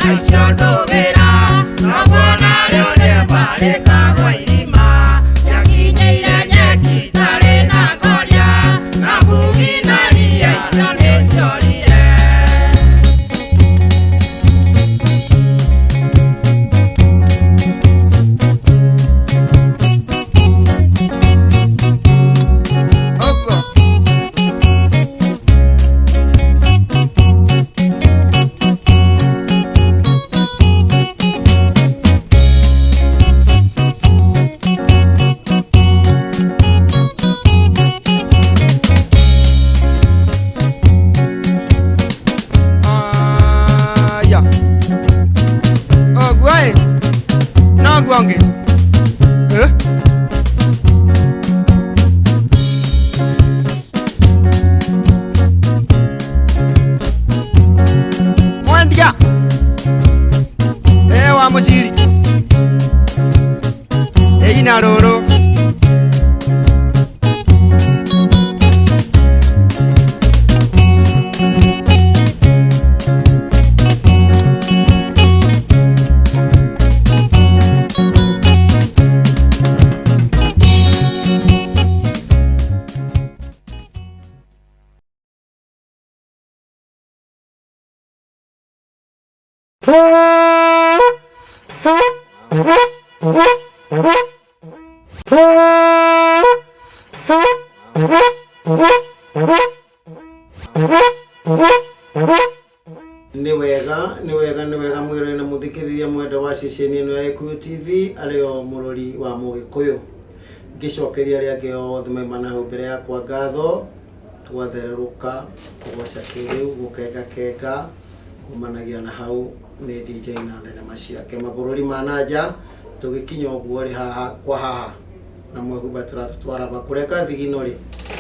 Icio ndũgĩra noguo narĩo rĩemba rĩkagwa irima ciakinyĩire nyeki itarĩ na ngoria na mugi na ria icio nĩciorire. Ũguo. Aya. Ũguo ĩ. Noguo ũngĩ. Eh? Mwendia. Eh, wa mũciri. Ĩina rũrũ. Nĩ wega, nĩ wega, nĩ wega mwĩrore na mũthikĩrĩria mwenda wa ceceni ĩno ya Gĩkũyũ TV arĩo mũrori wa Mũgĩkũyũ. Ngĩcokeria arĩa angĩ othe mauma na hau mbere yakwa ngatho, gwathererũka, kũgoca kĩrĩu, gũkengakenga, kumanagia na hau nĩ DJ na thenema ciake. Mabũrũri ma na nja, tũgĩkinya ũguo rĩ haha kwa haha na mwehumba tũratũ twaraba kũreka thigino rĩ,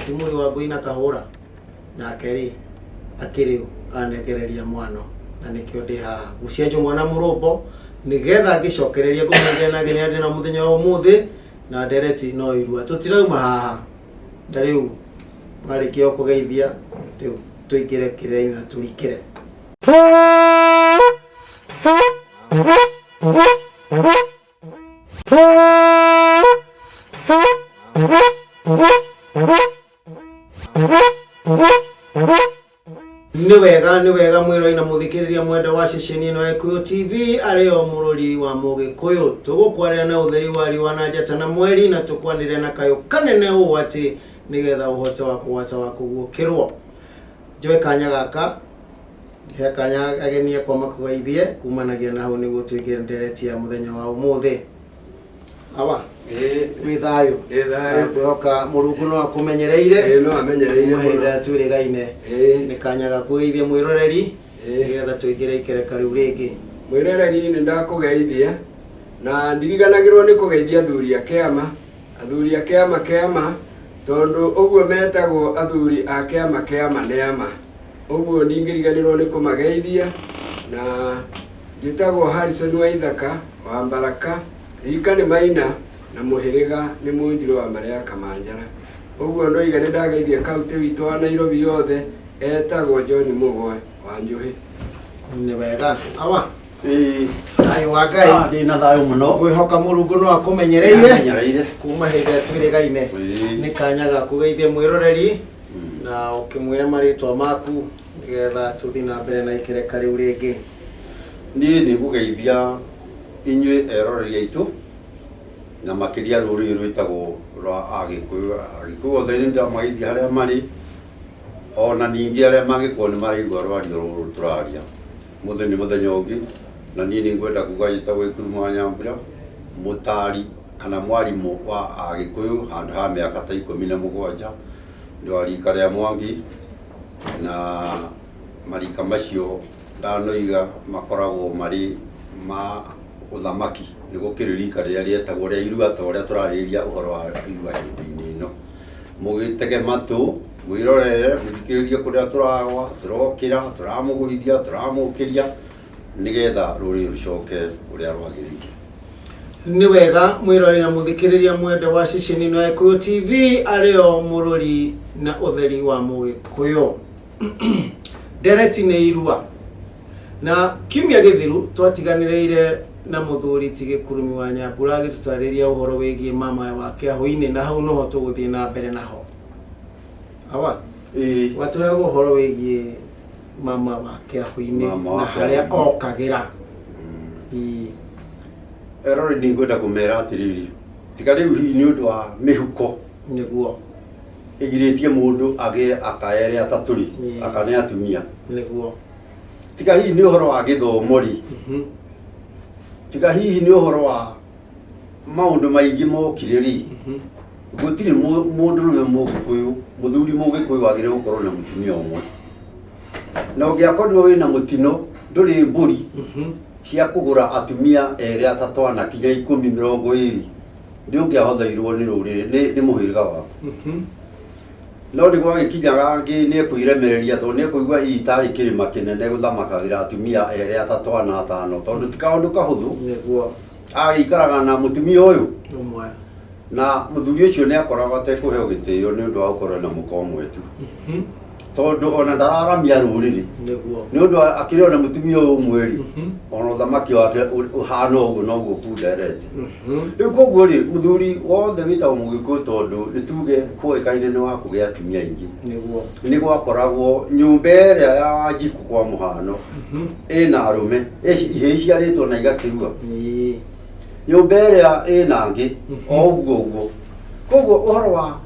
ti mũri wa ngũi na kahũra? Nake rĩ, akĩrĩ ũ? Anengereria mwano, na nĩkĩo ndĩ haha. Gucia njũng'wa na mũrũmbo, nĩgetha ngĩcokererie ngũmũgeithie na ageni arĩa ndĩ nao mũthenya wa ũmũthĩ, na ndereti no irua. Tũtirauma haha. Na rĩu, warĩkia o kũgeithia, rĩu tũingĩre kĩrĩra-inĩ na tũrikĩre. Nĩ wega, nĩ wega mwĩrori na mũthikĩrĩria mwenda wa ceceni ĩno ya Gĩkũyũ TV arĩ o mũrori wa Mũgĩkũyũ. Tũgũkwarĩra na ũtheri wa riũa na njata na mweri na tũkwanĩrĩre na kayũ kanene ũũ atĩ nĩgetha ũhote wa kũgwata wa kũguũkĩrwo. Njoe kanya gaka he kanya ageni akwa makũgeithie kumanagia na hau nĩguo tũingĩre ndereti ya mũthenya wa ũmũthĩ. Awa, wĩ thayũ? Ndĩ thayũ. Ngwĩhoka Mũrungu no akũmenyereire. Ĩĩ no amenyereire Kuma hĩndĩ mũno. ĩrĩa twĩrĩgaine. Nĩ kanya ga kũgeithia mwĩroreri nĩgetha tũingĩre ikereka rĩu rĩngĩ. Mwĩroreri nĩ ndakũgeithia na ndiriganagĩrwo nĩ kũgeithia athuri a kĩama, athuri a kĩama kĩama tondũ ũguo metagwo athuri a kĩama kĩama nĩ ama. Ũguo ndingĩriganĩrwo nĩ kũmageithia na Njĩtagwo Harrison Waithaka wa Mbaraka, rika nĩ Maina na mũhĩrĩga nĩ Mũnjirũ wa mbarĩ ya Kamanjara. Ũguo ndoiga nĩ ndageithia kautĩ witũ wa Nairobi yothe etagwo John Mũgwe wa Njũhĩ. Nĩ wega. Awa. Ĩĩ. Thayũ wa Ngai. Ah, ndĩ na thayũ mũno. Ngwĩhoka Mũrungu no akũmenyereire. Amenyereire. Kuma hĩndĩ ĩrĩa twĩrĩgaine. Ĩĩ. Nĩ kanya ga kũgeithia mwĩroreri na ũkĩmwĩre marĩtwa maku nĩgetha tũthiĩ na mbere na ikereka rĩu rĩngĩ. Niĩ nĩ ngũgeithia inyuĩ eroreri aitũ na makĩria rũrĩrĩ rwĩtagwo rwa Agĩkũyũ. Agĩkũyũ othe nĩ ndĩramageithia harĩa marĩ ona ningĩ arĩa mangĩkorwo nĩ maraigua rwario rũrũ tũraria. Ũmũthĩ nĩ mũthenya ũngĩ na niĩ nĩ ngwenda kuga njĩtagwo Gĩkurumo wa Nyambura, mũtari kana mwarimũ wa Agĩkũyũ handũ ha mĩaka ta 17, ndĩ wa rika rĩa Mwangi na marika macio ndanoiga makoragwo marĩ ma ũthamaki, nĩ gũkĩrĩ rika rĩrĩa rĩetagwo rĩa irua ta ũrĩa tũrarĩrĩria ũhoro wa irua hĩndĩ-inĩ ĩno. Mũgĩtege matũ, mwĩrorere, mũthikĩrĩrie kũrĩa tũragwa, tũrokĩra, tũramũgũithia, tũramũkĩria, nĩgetha rũrĩrĩ rũcoke ũrĩa rwagĩrĩire. Nĩ wega mwĩroreri na mũthikĩrĩria mwende wa ceceni ĩno ya Gĩkũyũ TV arĩo mũrori na ũtheri wa Mũgĩkũyũ. Ndereti nĩ irua. Na kiumia gĩthiru twatiganĩrĩire na mũthuri ti Gĩkurumi wa Nyambura agĩtũtarĩria ũhoro wĩgiĩ mama wa Kĩahũ-inĩ, na hau noho tũgũthiĩ na mbere naho. Awa, Ĩĩ. watũheaga ũhoro wĩgiĩ mama wa Kĩahũ-inĩ Mama wa na harĩa Kĩahũ-inĩ. okagĩra. Ĩĩ. Erori nĩ ngwenda kũmera atĩrĩrĩ, tiga rĩu hihi nĩ ũndũ wa mĩhuko Nĩguo. ĩgirĩtie mũndũ agĩe aka erĩ atatũ rĩ, Ĩĩ. aka nĩ atumia. Nĩguo. Tiga hihi nĩ ũhoro wa gĩthomo rĩ, tiga hihi nĩ ũhoro wa maũndũ maingĩ mokire rĩ, gũtirĩ mũndũrũme mũgĩkũyũ, mũthuri mũgĩkũyũ wagĩrĩirwo gũkorwo na mũtumia ũmwe. Na ũngĩakorirwo wĩna mũtino, ndũrĩ mbũri cia kũgũra atumia erĩ atatũ ana kinya 10 20, nĩ ũngĩahothoirwo nĩ rũrĩrĩ, nĩ mũhĩrĩga waku. No nĩ gwagĩkinyaga angĩ nĩ ekwĩremereria tondũ nĩ ekũigua hihi tarĩ kĩrĩma kĩnene gũthamakagĩra atumia erĩ atatũ ana atano, tondũ ti kaũndũ kahũthũ. Nĩguo. Agĩikaraga na mũtumia ũyũ ũmwe, na mũthuri ũcio nĩ akoragwo atekũheo gĩtĩo nĩ ũndũ wa gũkorwo na mũka ũmwe tu, tondũ ona ndararamia rũrĩrĩ. Nĩguo. Nĩ ũndũ akĩrĩ ona mũtumia ũyũ ũmwe rĩ, ona ũthamaki wake ũhana ũguo noguo kunderete. Rĩu koguo rĩ, mũthuri wothe wĩtagwo mũgĩkũyũ, tondũ nĩ tuge kũĩkaine nĩ wa kũgĩa atumia aingĩ, Nĩguo. Nĩ gwakoragwo nyũmba ĩrĩa ya Wanjikũ kwa mũhano ĩna arũme, ihĩĩ iciarĩtwo na igakĩrua, Ĩĩ. Nyũmba ĩrĩa ĩna angĩ o ũguo ũguo. Koguo ũhoro wa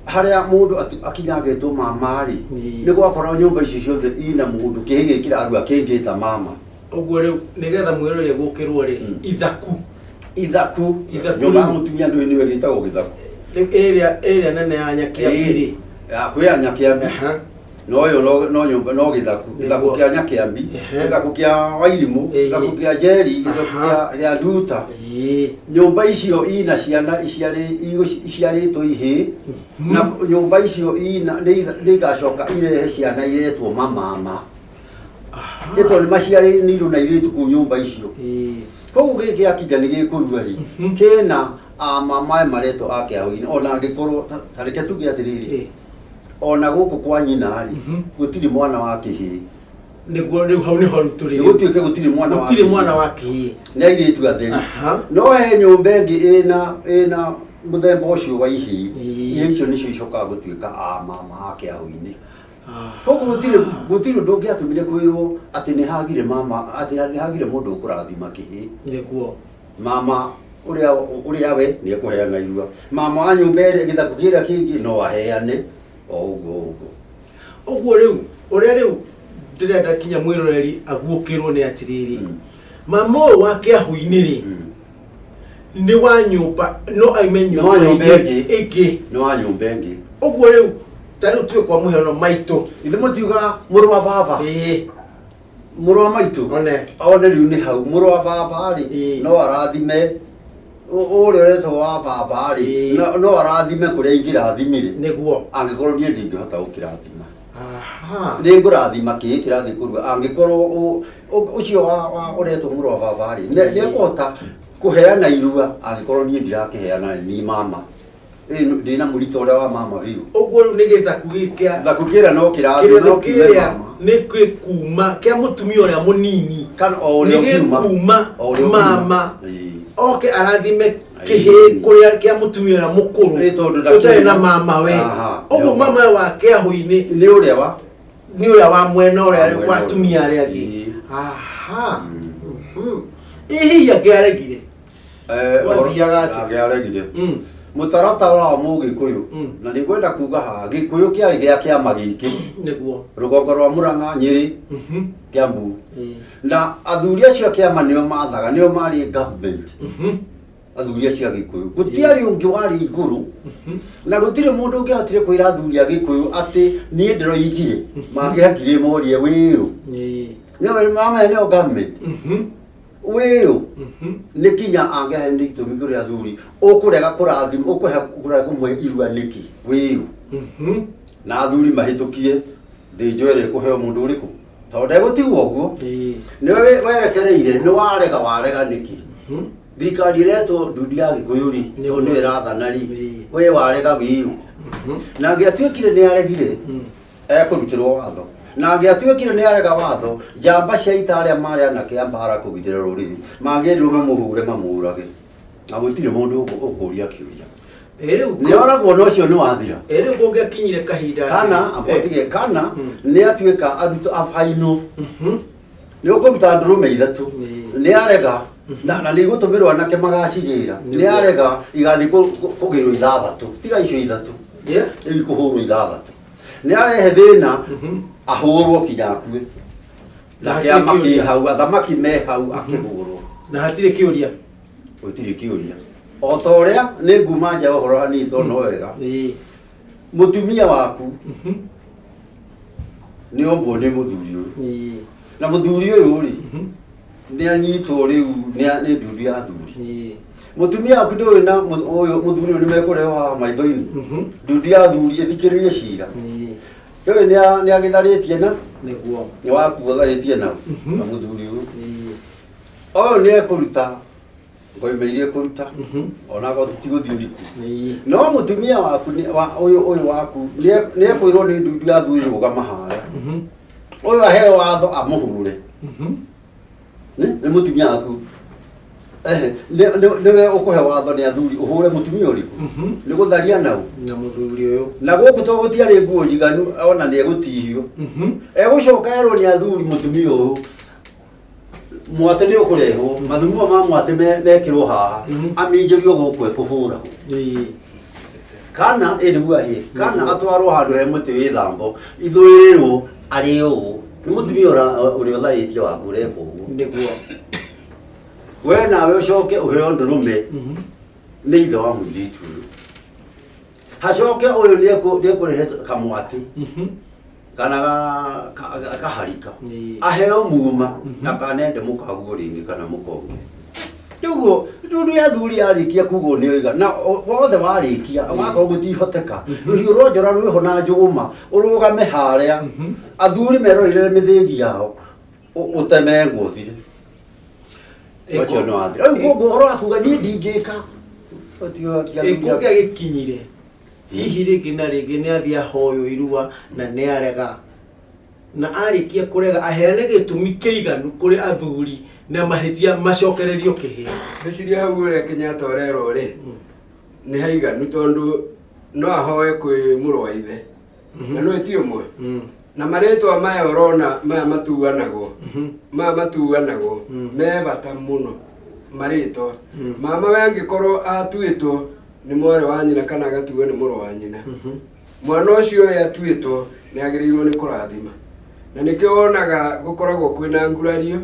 harĩa mũndũ akinyangĩtwo mama rĩ, Ĩĩ. Nĩ gwakorwo nyũmba icio ciothe ina mũndũ kĩhĩ gĩkĩrarua kĩngĩta mama. Ũguo rĩu nĩgetha mwĩrore gũkĩrwo rĩ, ithaku. Ithaku. Ithaku. Nyũmba ya mũtumia ndũĩ nĩwe gĩtagwo gĩthaku. Rĩu ĩrĩa nene ya Nyakĩambi rĩ? Ya kwĩ ya Nyakĩambi. No ĩyo no nyũmba no gĩthaku. Gĩthaku kĩa Nyakĩambi, gĩthaku kĩa Wairimũ, gĩthaku kĩa Njeri, gĩthaku kĩa Nduta. Nyũmba icio ina ciana iciarĩtwo ihĩĩ, na nyũmba icio ina nĩ igacoka irehe ciana iretwo mamama. Nĩ tondũ nĩ maciarĩirwo na airĩtu kũu nyũmba icio. Koguo gĩkĩ gĩakinya nĩ gĩkũrua rĩ, kĩna amama maretwo a Kĩahũ-inĩ, ona angĩkorwo ta reke tuge atĩrĩrĩ, ona gũkũ kwa nyina rĩ, gũtirĩ mwana wa kĩhĩĩ. Nĩguo, rĩu hau nĩho rĩu tũrĩ. Gũtuĩke gũtirĩ mwana wa Gũtirĩ kĩhĩĩ. Mwana wa kĩhĩĩ. Nĩ airĩtu atheri. No he nyũmba ĩngĩ ĩna mũthemba ũcio wa ihĩĩ. Ihĩĩ icio nĩcio icokaga gũtuĩka amama a Kĩahũ-inĩ. Koguo gũtirĩ ũndũ ũngĩatũmire kwĩrwo atĩ nĩ hagire mama, atĩ nĩ hagire mũndũ ũkũrathima kĩhĩĩ. Nĩguo. Mama ũrĩa we nĩ ekũheana irua. Mama wa nyũmba ĩrĩa gĩthaku kĩrĩa kĩngĩ no aheane o ũguo ũguo. Ũguo rĩu ũrĩa rĩu ndĩrenda kinya mwĩroreri aguũkĩrwo nĩ atĩrĩrĩ, mama ũyũ wa Kĩahũ-inĩ rĩ, nĩ wa nyũmba, no aime Nĩ wa nyũmba nyũmba ĩngĩ. ĩngĩ. Nĩ wa nyũmba ĩngĩ. Ũguo rĩu ta rĩu tuĩ kwa mũhiano maitũ. Ithe mũtiugaga mũrũ wa baba? Ĩĩ. Mũrũ wa maitũ? One. One rĩu nĩ hau mũrũ wa baba rĩ, no arathime ũrĩa ũretwo wa baba rĩ, no arathime kũrĩa ingĩrathimire. Nĩguo. Angĩkorwo niĩ ndingĩhota gũkĩrathima. Nĩ ngũrathima kĩĩ kĩrathiĩ kũrua, angĩkorwo ũcio wa ũretwo mũrũ wa baba rĩ, nĩ ekũhota kũheana irua angĩkorwo niĩ ndirakĩheana, ni mama. Ĩĩ, ndĩna mũrito ũrĩa wa mama biũ. Ũguo rĩu nĩ gĩthaku gĩkĩ kĩa Gĩthaku kĩrĩa no kĩrathi, kĩrĩa no kiume kĩrĩa mama. Nĩ gĩkuma kĩa mũtumia ũrĩa mũnini. Kana o ũrĩa Nĩ ũkiuma. gĩkuma O ũrĩa ũkiuma. mama Ĩĩ. oke arathime kĩhĩĩ kũrĩa kĩa mũtumia ũrĩa mũkũrũ Ĩĩ, tondũ ndakĩrĩ ũtarĩ na mama we. Ũguo mama we wa Kĩahũ-inĩ nĩ ũrĩa wa nĩ ũrĩa wa mwena ũrĩa Wa mwena wa atumia arĩa angĩ. Ĩĩ. Aha. Ĩ hihi angĩaregire? Gwathiaga atĩa? Angĩaregire, mũtaratara wa mũgĩkũyũ, na nĩ ngwenda kuga haha gĩkũyũ kĩarĩ gĩa kĩama gĩkĩ. Nĩguo. Rũgongo rwa Mũrang'a, Nyĩrĩ, Kĩambu, na athuri acio a kĩama nĩo mathaga, nĩo marĩ government. Athuri acio a gĩkũyũ, gũtiarĩ ũngĩ warĩ igũrũ, na gũtirĩ mũndũ ũngĩahotire kwĩra athuri a gĩkũyũ atĩ niĩ ndĩroigire. Mangĩhakire morie wĩũ, nĩo mama, nĩo government, wĩũ nĩ kinya angĩahe nĩ itũmi kũrĩ athuri ũkũrega kũrathima, ũkũhe kũrega kũmwe irua nĩkĩ, wĩũ? Na athuri mahĩtũkie thĩnjo ĩrĩa ĩkũheo mũndũ ũrĩkũ, tondũ ndegũtigwo ũguo. Nĩwe werekereire, nĩ warega, warega nĩkĩ? Thirikari ĩretwo ndundu ya gĩkũyũ rĩ, tondũ nĩyo ĩrathana rĩ, we warega wĩũ? Na angĩatuĩkire nĩ aregire, ekũrutĩrwo watho. Na angĩatuĩkire nĩ arega watho, njamba cia ita arĩa marĩ anake a mbaara kũgitĩra rũrĩrĩ mangĩendirwo mamũhũre mamũũrage. Na gũtirĩ mũndũ ũkũria kĩũria. Ĩ rĩu Nĩ oragwo na ũcio nĩ wathira. Ĩ rĩu kũngĩakinyire kahinda atĩ- Kana abotige kana nĩ atuĩka arutwo abainwo. Nĩ ũkũruta ndũrũme ithatũ. Nĩ arega na nĩ igũtũmĩrwo anake magacigĩra. Nĩ arega igathiĩ kũgĩrwo ithathatũ. Tiga icio ithatũ. Rĩu ikũhũrwo ithathatũ. Nĩ arehe thĩna ahũrwo kinya akue. Na Na hatirĩ kĩama kĩ kĩũria. hau, athamaki me hau akĩhũrwo. Na hatirĩ kĩũria. Gũtirĩ kĩũria. O ta ũrĩa nĩ nguma nja ũhoro hanini tondũ no wega. Mũtumia waku nĩ ombwo nĩ mũthuri ũyũ. Na mũthuri ũyũ rĩ, nĩ anyitwo rĩu nĩ ndundu ya athuri. Mũtumia waku ndũĩ na ũyũ mũthuri ũyũ nĩ mekũrehwo haha maitho-inĩ. Ndundu ya athuri ĩthikĩrĩrie cira. Ndũĩ nĩ agĩtharĩtie na nĩguo nĩ waku ũtharĩtie nao na mũthuri ũyũ. Ũyũ nĩ ekũruta ngoima iria ekũruta onakorwo tũtigũthiĩ ũriku. No mũtumia waku ũyũ ũyũ waku nĩ ekwĩrwo nĩ ndundu ya athuri rũgama harĩa. Ũyũ aheo watho amũhũre. Nĩ mũtumia waku. Nĩwe ũkũhe watho nĩ athuri ũhũre mũtumia ũrĩkũ? Nĩ gũtharia nau. Na mũthuri ũyũ. Na gũkũ to gũtiarĩ nguo njiganu ona nĩ egũtihio. Egũcoka erwo nĩ athuri mũtumia ũyũ. Mwatĩ nĩ ũkũrehwo, mathugumo ma mwatĩ mekĩrwo haha, aminjĩrio gũkũ ekũhũragwo. Kana, ĩ nĩguo ahĩe, kana atwarwo handũ he mũtĩ wĩ thambo, ithũĩrĩrwo arĩ ũũ. Nĩ mũtumia ũrĩa ũtharĩtie waku ũreka ũguo. Nĩguo. We nawe ũcoke ũheo ndũrũme nĩ ithe wa mũirĩtu ũyũ. Hacoke ũyũ nĩ ekũrehe kamwatĩ kana kaharika. Aheo muma ndakanende mũkaguo rĩngĩ kana mũkonge. Ũguo ndundu ya athuri yarĩkia kugwo nĩ oiga na wothe warĩkia wakorwo gũtihoteka rũhiũ rwa njora rwĩho na njũgũma ũrũgame harĩa athuri meroreire mĩthĩgi yao ũtemengwo ũthire. Ũcio nĩ wathira. Rĩu koguo ũhoro wa kuga niĩ ndingĩka. Ĩ kũngĩagĩkinyire hihi rĩngĩ na rĩngĩ nĩ athiĩ ahoywo irua na nĩ arega. Na arĩkia kũrega aheane gĩtũmi kĩiganu kũrĩ athuri na mahĩtia macokererio kĩheo. Ngwĩciria hau ũrĩa Kenyatta ũrerwo rĩ, nĩ haiganu tondũ no ahoe kwĩ mũrũ wa ithe. Na nĩ ti ũmwe. Na marĩtwa maya ũrona maya matuanagwo, maya matuanagwo me bata mũno marĩtwa. Mama we angĩkorwo atuĩtwo nĩ mwarĩ wa nyina kana agatuo nĩ mũrũ wa nyina, mwana ũcio we atuĩtwo nĩ agĩrĩirwo nĩ kũrathima. Na nĩkĩo wonaga gũkoragwo kwĩna ngurario,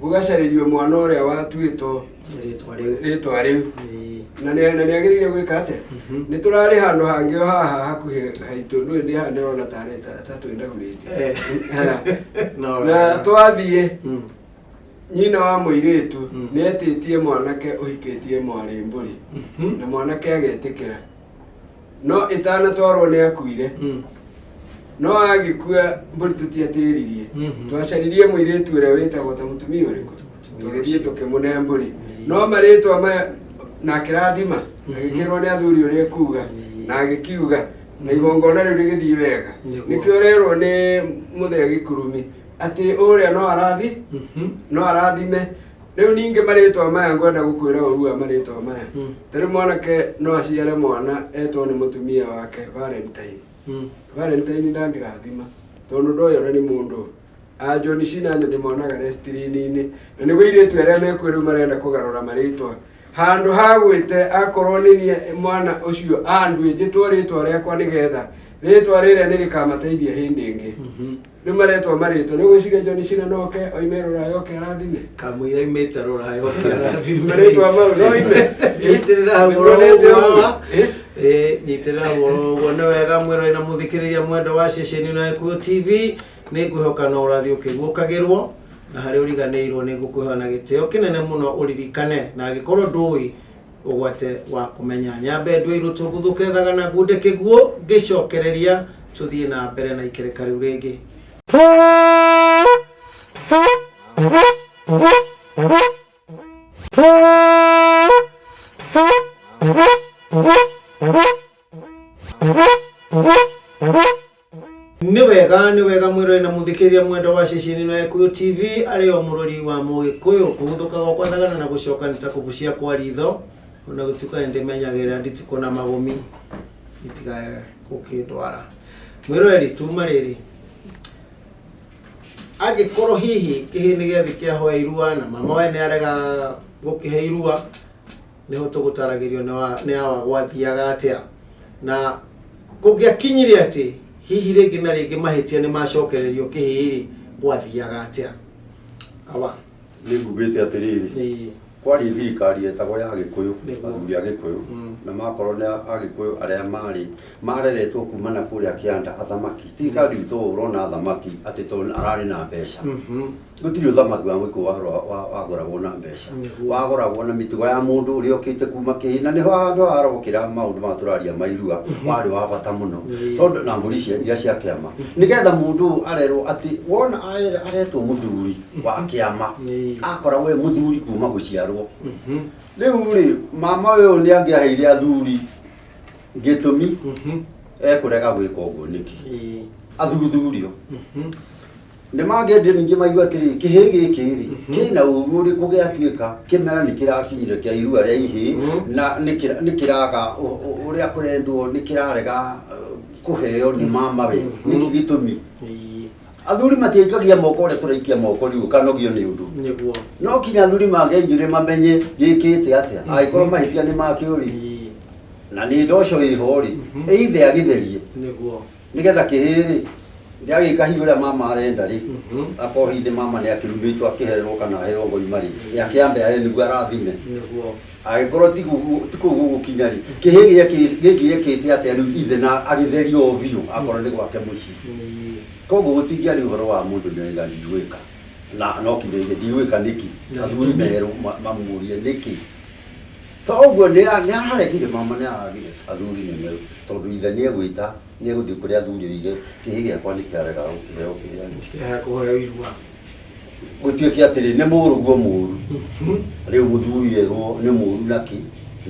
gũgacarĩrio mwana ũrĩa watuĩtwo rĩtwa rĩu. Rĩtwa rĩu. Na nĩ agĩrĩire gwĩka atĩa? Nĩ tũrarĩ handũ hangĩ o haha hakuhĩ haitũ, ndũĩ ndĩ haha ndĩrona tarĩ ta twĩndagũrĩtie. Na twathiĩ, nyina wa mũirĩtu nĩ etĩtie mwanake ũhikĩtie mwarĩ mbũri, na mwanake agetĩkĩra. No ĩtanatwarwo nĩ akuire. No agĩkua mbũri tũtiatĩririe. Twacaririe mũirĩtu ũrĩa wĩtagwo ta mũtumia ũrĩkũ? Tũgĩthiĩ tũkĩmũne mbũri. No marĩtwa maya na akĩrathima, agĩkĩrwo nĩ athuri ũrĩa ekuga, na agĩkiuga, na igongona rĩu rĩgĩthiĩ wega. Nĩkĩo ũrerwo nĩ mũthee Gĩkurumi atĩ ũrĩa no arathi, no arathime. Rĩu ningĩ marĩtwa maya ngwenda gũkwĩra ũru wa marĩtwa maya. Ta rĩu mwanake no aciare mwana etwo nĩ mũtumia wake Valentine. Valentine ndangĩrathima tondũ ndoĩ ona nĩ mũndũ. A John Cena ndĩmonaga restrini-inĩ. Na nĩguo airĩtu arĩa mekuo rĩu marenda kũgarũra marĩtwa. Handũ ha gwĩte akorwo nĩ niĩ mwana ũcio anduĩ njĩtwo rĩtwa rĩakwa nĩgetha rĩtwa rĩrĩa nĩ rĩkamateithia hĩndĩ ĩngĩ. Rĩu maretwo marĩtwa. Nĩ ũgwĩciria John Cena no oke oime rũraya oke arathime? Kamũira aimĩte rũraya oke arathime. Marĩtwa mau no oime. Nyitĩrĩra hau Nĩguo oro nete ũguo ũguo. haha. Nyitĩrĩra hau oro ũguo. Nĩ wega mwĩroreri na mũthikĩrĩria mwendwa wa ceceni ĩno ya Gĩkũyũ TV. Nĩ ngwĩhoka no ũrathiĩ ũkĩguũkagĩrwo na harĩa ũriganĩirwo nĩ ngũkwĩhoya na gĩtĩo kĩnene mũno ũririkane, na angĩkorwo ndũĩ ũgwate wa kũmenya. Nyambe ndue irũtũ nguthũke thagana ngunde kĩguũ ngĩcokereria tũthiĩ na mbere na ikereka rĩu rĩngĩ. Nĩ wega, nĩ wega mwĩrore na Mũthikĩrĩria mwendwa wa ceceni ĩno ya Gĩkũyũ TV, arĩ o mũrori wa Mũgĩkũyũ. Kũguthũka gwakwa thagana na gũcoka nĩ ta kũbucia kwa ritho, ona gũtuĩka nĩ ndĩmenyagĩrĩra nditikũ na magũmi itigae gũkĩndwara. Mwĩroreri, tuma rĩrĩ, angĩkorwo hihi kĩhĩ nĩ gĩathi kĩahoya irua na mama we nĩ arega gũkĩhe irua, nĩho tũgũtaragĩrio nĩ awa gwathiaga atĩa, na kũngĩakinyire atĩ hihi rĩngĩ na rĩngĩ mahĩtia nĩ macokererio kĩhĩ-rĩ, gwathiaga atĩa awa? Nĩ ngugĩte atĩrĩrĩ, kwarĩ thirikari yetagwo ya Gĩkũyũ, athuri a Gĩkũyũ, na makorwo nĩ Agĩkũyũ arĩa marĩ mareretwo kuma na kũrĩa kĩanda, athamaki ti ta rĩu to ũrona athamaki atĩ tondũ ararĩ na mbeca. Gũtirĩ ũthamaki wa Mũgĩkũyũ wagũragwo na mbeca. Wagũragwo na mĩtugo ya mũndũ ũrĩa ũkĩte kuma kĩhĩ, na nĩho handũ harokĩra maũndũ maya tũraria ma irua, warĩ wa bata mũno, tondũ na mbũri cia iria cia kĩama, nĩgetha mũndũ ũyũ arerwo atĩ wona aretwo mũthuri wa kĩama, akoragwo e mũthuri kuma gũciarwo. Rĩu rĩ, mama ũyũ nĩ angĩaheire athuri gĩtũmi ekũrega gwĩka ũguo nĩkĩ, athuthurio. Nĩ mangĩendire ningĩ maigua atĩrĩ, kĩhĩ gĩkĩ rĩ, kĩna ũru ũrĩkũ gĩatuĩka kĩmera nĩ kĩrakinyire kĩa irua rĩa ihĩ, na nĩ kĩraga ũrĩa kũrendwo, nĩ kĩrarega kũheo nĩ mama we, nĩkĩ gĩtũmi? Athuri matiaikagia moko ũrĩa tũraikia moko rĩu ũkanogio nĩ ũndũ. No kinya athuri mangĩaigire mamenye gĩkĩte atĩa, angĩkorwo mahĩtia nĩ makĩo rĩ, na nĩ ndoco ĩho rĩ, either agĩtherie nĩgetha kĩhĩ rĩ gĩagĩka hihi ũrĩa mama arenda rĩ, akorwo hihi nĩ mama nĩ akĩrumĩtwo akĩhererwo kana aheo ngoima rĩ, akĩambe ahe nĩguo arathime. Angĩkorwo ti kũu gũgũkinya rĩ, kĩhĩ gĩkĩ gĩekĩte atĩa rĩu ithe na agĩtherio o biũ akorwo nĩ gwake mũciĩ. Koguo gũtingĩarĩ ũhoro wa mũndũ nĩ oiga ndigwĩka, na no kinya oige ndigwĩka nĩkĩ, athuri merwo mamũrie nĩkĩ. To ũguo nĩ araregire, mama nĩ aragire, athuri nĩ merwo, tondũ ithe nĩ egwĩta, nĩ egũthiĩ kũrĩ athuri oige kĩhĩ gĩakwa nĩ kĩarega gũkĩheo kĩrĩa. Kĩheo kũheo irua. Gũtuĩke atĩrĩ nĩ mũrũguo mũru, rĩu mũthuri erwo nĩ mũru nakĩ,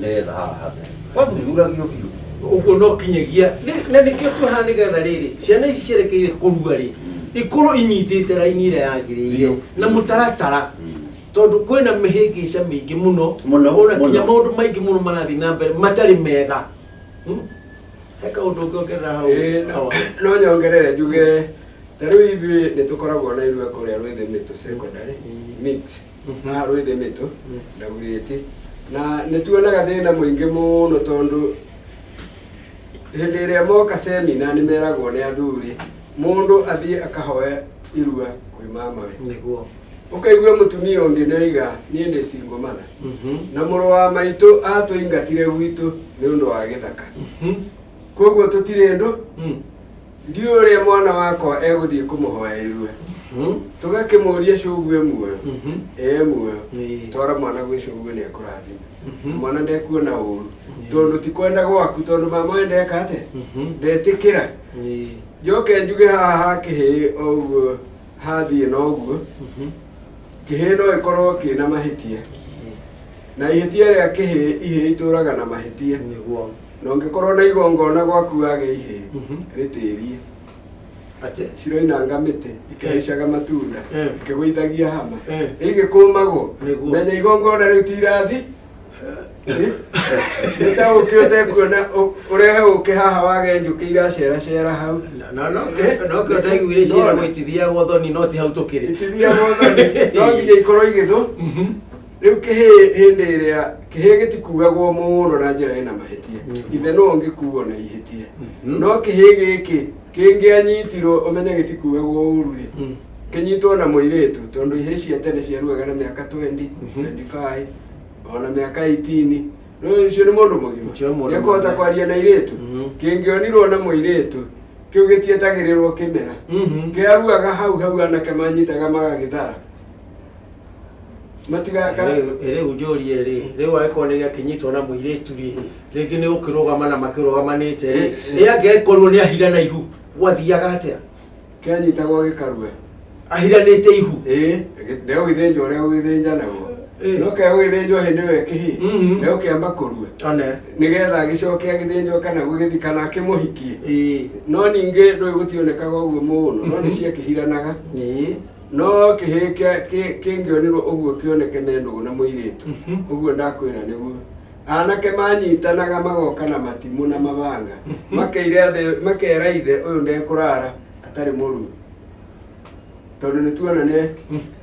nĩgetha haha hathere gwathuthuragio biũ. Ũguo no kinyagia na nĩkĩo twĩ haha, nĩgetha rĩrĩ ciana ici cierekeire kũrua rĩ, ikorwo inyitĩte raini ĩrĩa yagĩrĩire na mũtaratara, tondũ kwĩna mĩhĩngĩca mĩingĩ mũno, Mũno, ona kinya mũno. maũndũ maingĩ mũno marathiĩ na mbere matarĩ mega. He kaũndũ ũngĩongerera hau? Awa. No nyongerere njuge ta rĩu ithuĩ nĩ tũkoragwo na irua kũrĩa Rwĩthĩ Mĩtũ Secondary mix, haha Rwĩthĩ Mĩtũ Ndagurĩti, na nĩ tuonaga thĩna mũingĩ mũno, tondũ hĩndĩ ĩrĩa moka semina nĩ meragwo nĩ athuri mũndũ athiĩ akahoe irua kwĩ mamawe. Ũkaigua mũtumia ũngĩ nĩ oiga, "Niĩ ndĩ single mother, na mũrũ wa maitũ atũingatire gwitũ nĩ ũndũ wa gĩthaka, koguo tũtirĩ ndũ, ndiũĩ ũrĩa mwana wakwa egũthiĩ kũmũhoya irua." Tũgakĩmũria, "Cũguo e muoyo?" "Ĩĩ, muoyo." "Twara mwana gwĩ cũguo, nĩ ekũrathima, na mwana ndekuona ũru, tondũ ti kwenda gwaku, tondũ mama we ndeka atĩa, ndetĩkĩra." Njoke njuge haha ha kĩhĩ, o ũguo hathiĩ noguo, kĩhĩ no ĩkorwo kĩna mahĩtia, na ihĩtia rĩa kĩhĩ, ihĩ itũraga na mahĩtia. Na ũngĩkorwo na igongona gwaku wage ihĩ, rĩtĩrie. Atĩ? Ciroinanga mĩtĩ, ikĩhaicaga matunda, ikĩgũithagia hama, igĩkũmagwo. Menya igongona rĩu ti irathi, nĩ ta ũkĩ ũtekuona, ũrehe ũkĩ haha wage njũkĩ iraceracera hau. No no no kĩo ndaiguire ciĩragwo itithiagwo thoni, no ti hau tũkĩrĩ. Itithiagwo thoni, no nginya ikorwo igĩthũ. Rĩu kĩhĩ, hĩndĩ ĩrĩa kĩhĩ gĩtikuagwo mũno na njĩra ĩna mahĩtia, ithe no ũngĩkuo na ihĩtia, no kĩhĩ gĩkĩ kĩngĩanyitirwo, ũmenye gĩtikuagwo ũru rĩ, kĩnyitwo na mũirĩtu, tondũ ihĩ cia tene ciaruaga na mĩaka 20, 25, ona mĩaka 18. No ũcio nĩ mũndũ mũgima. Ũcio nĩ mũndũ nĩekũhota mũgima. Kwaria na irĩtu. Kĩngĩonirwo na mũirĩtu kĩu gĩtietagĩrĩrwo kĩmera, kĩaruaga hau hau, anake manyitaga magagĩthara matigaka. Rĩu njũrie rĩ, rĩu angĩkorwo nĩ gĩakĩnyitwo na mũirĩtu rĩ, rĩngĩ nĩ gũkĩrũgama na makĩrũgamanĩte rĩ, ĩ angĩkorwo nĩ ahira na ihu, gwathiaga atĩa? Kĩanyitagwo gĩkarua. Ahiranĩte ihu? Ĩĩ, nĩ ũgĩthĩnjwo ũrĩa ũgĩthĩnjanagwo. No kegũgĩthĩnjwo hĩndĩ ĩyo ĩkĩhĩ negũkĩamba kũrua One. nĩgetha agĩcoke agĩthĩnjwo kana gũgĩthi kana akĩmũhikie. No ningĩ ndũĩ gũtionekaga ũguo mũno, no nĩ ciakĩhiranaga. No kĩhĩ kĩngĩonirwo ũguo kĩoneke me ndũgũ na mũirĩtu ũguo ndakwĩra nĩguo anake manyitanaga magoka na matimũ na mabanga, makeira makera ithe ũyũ ndekũrara atarĩ mũru, tondũ nĩ tuona nĩ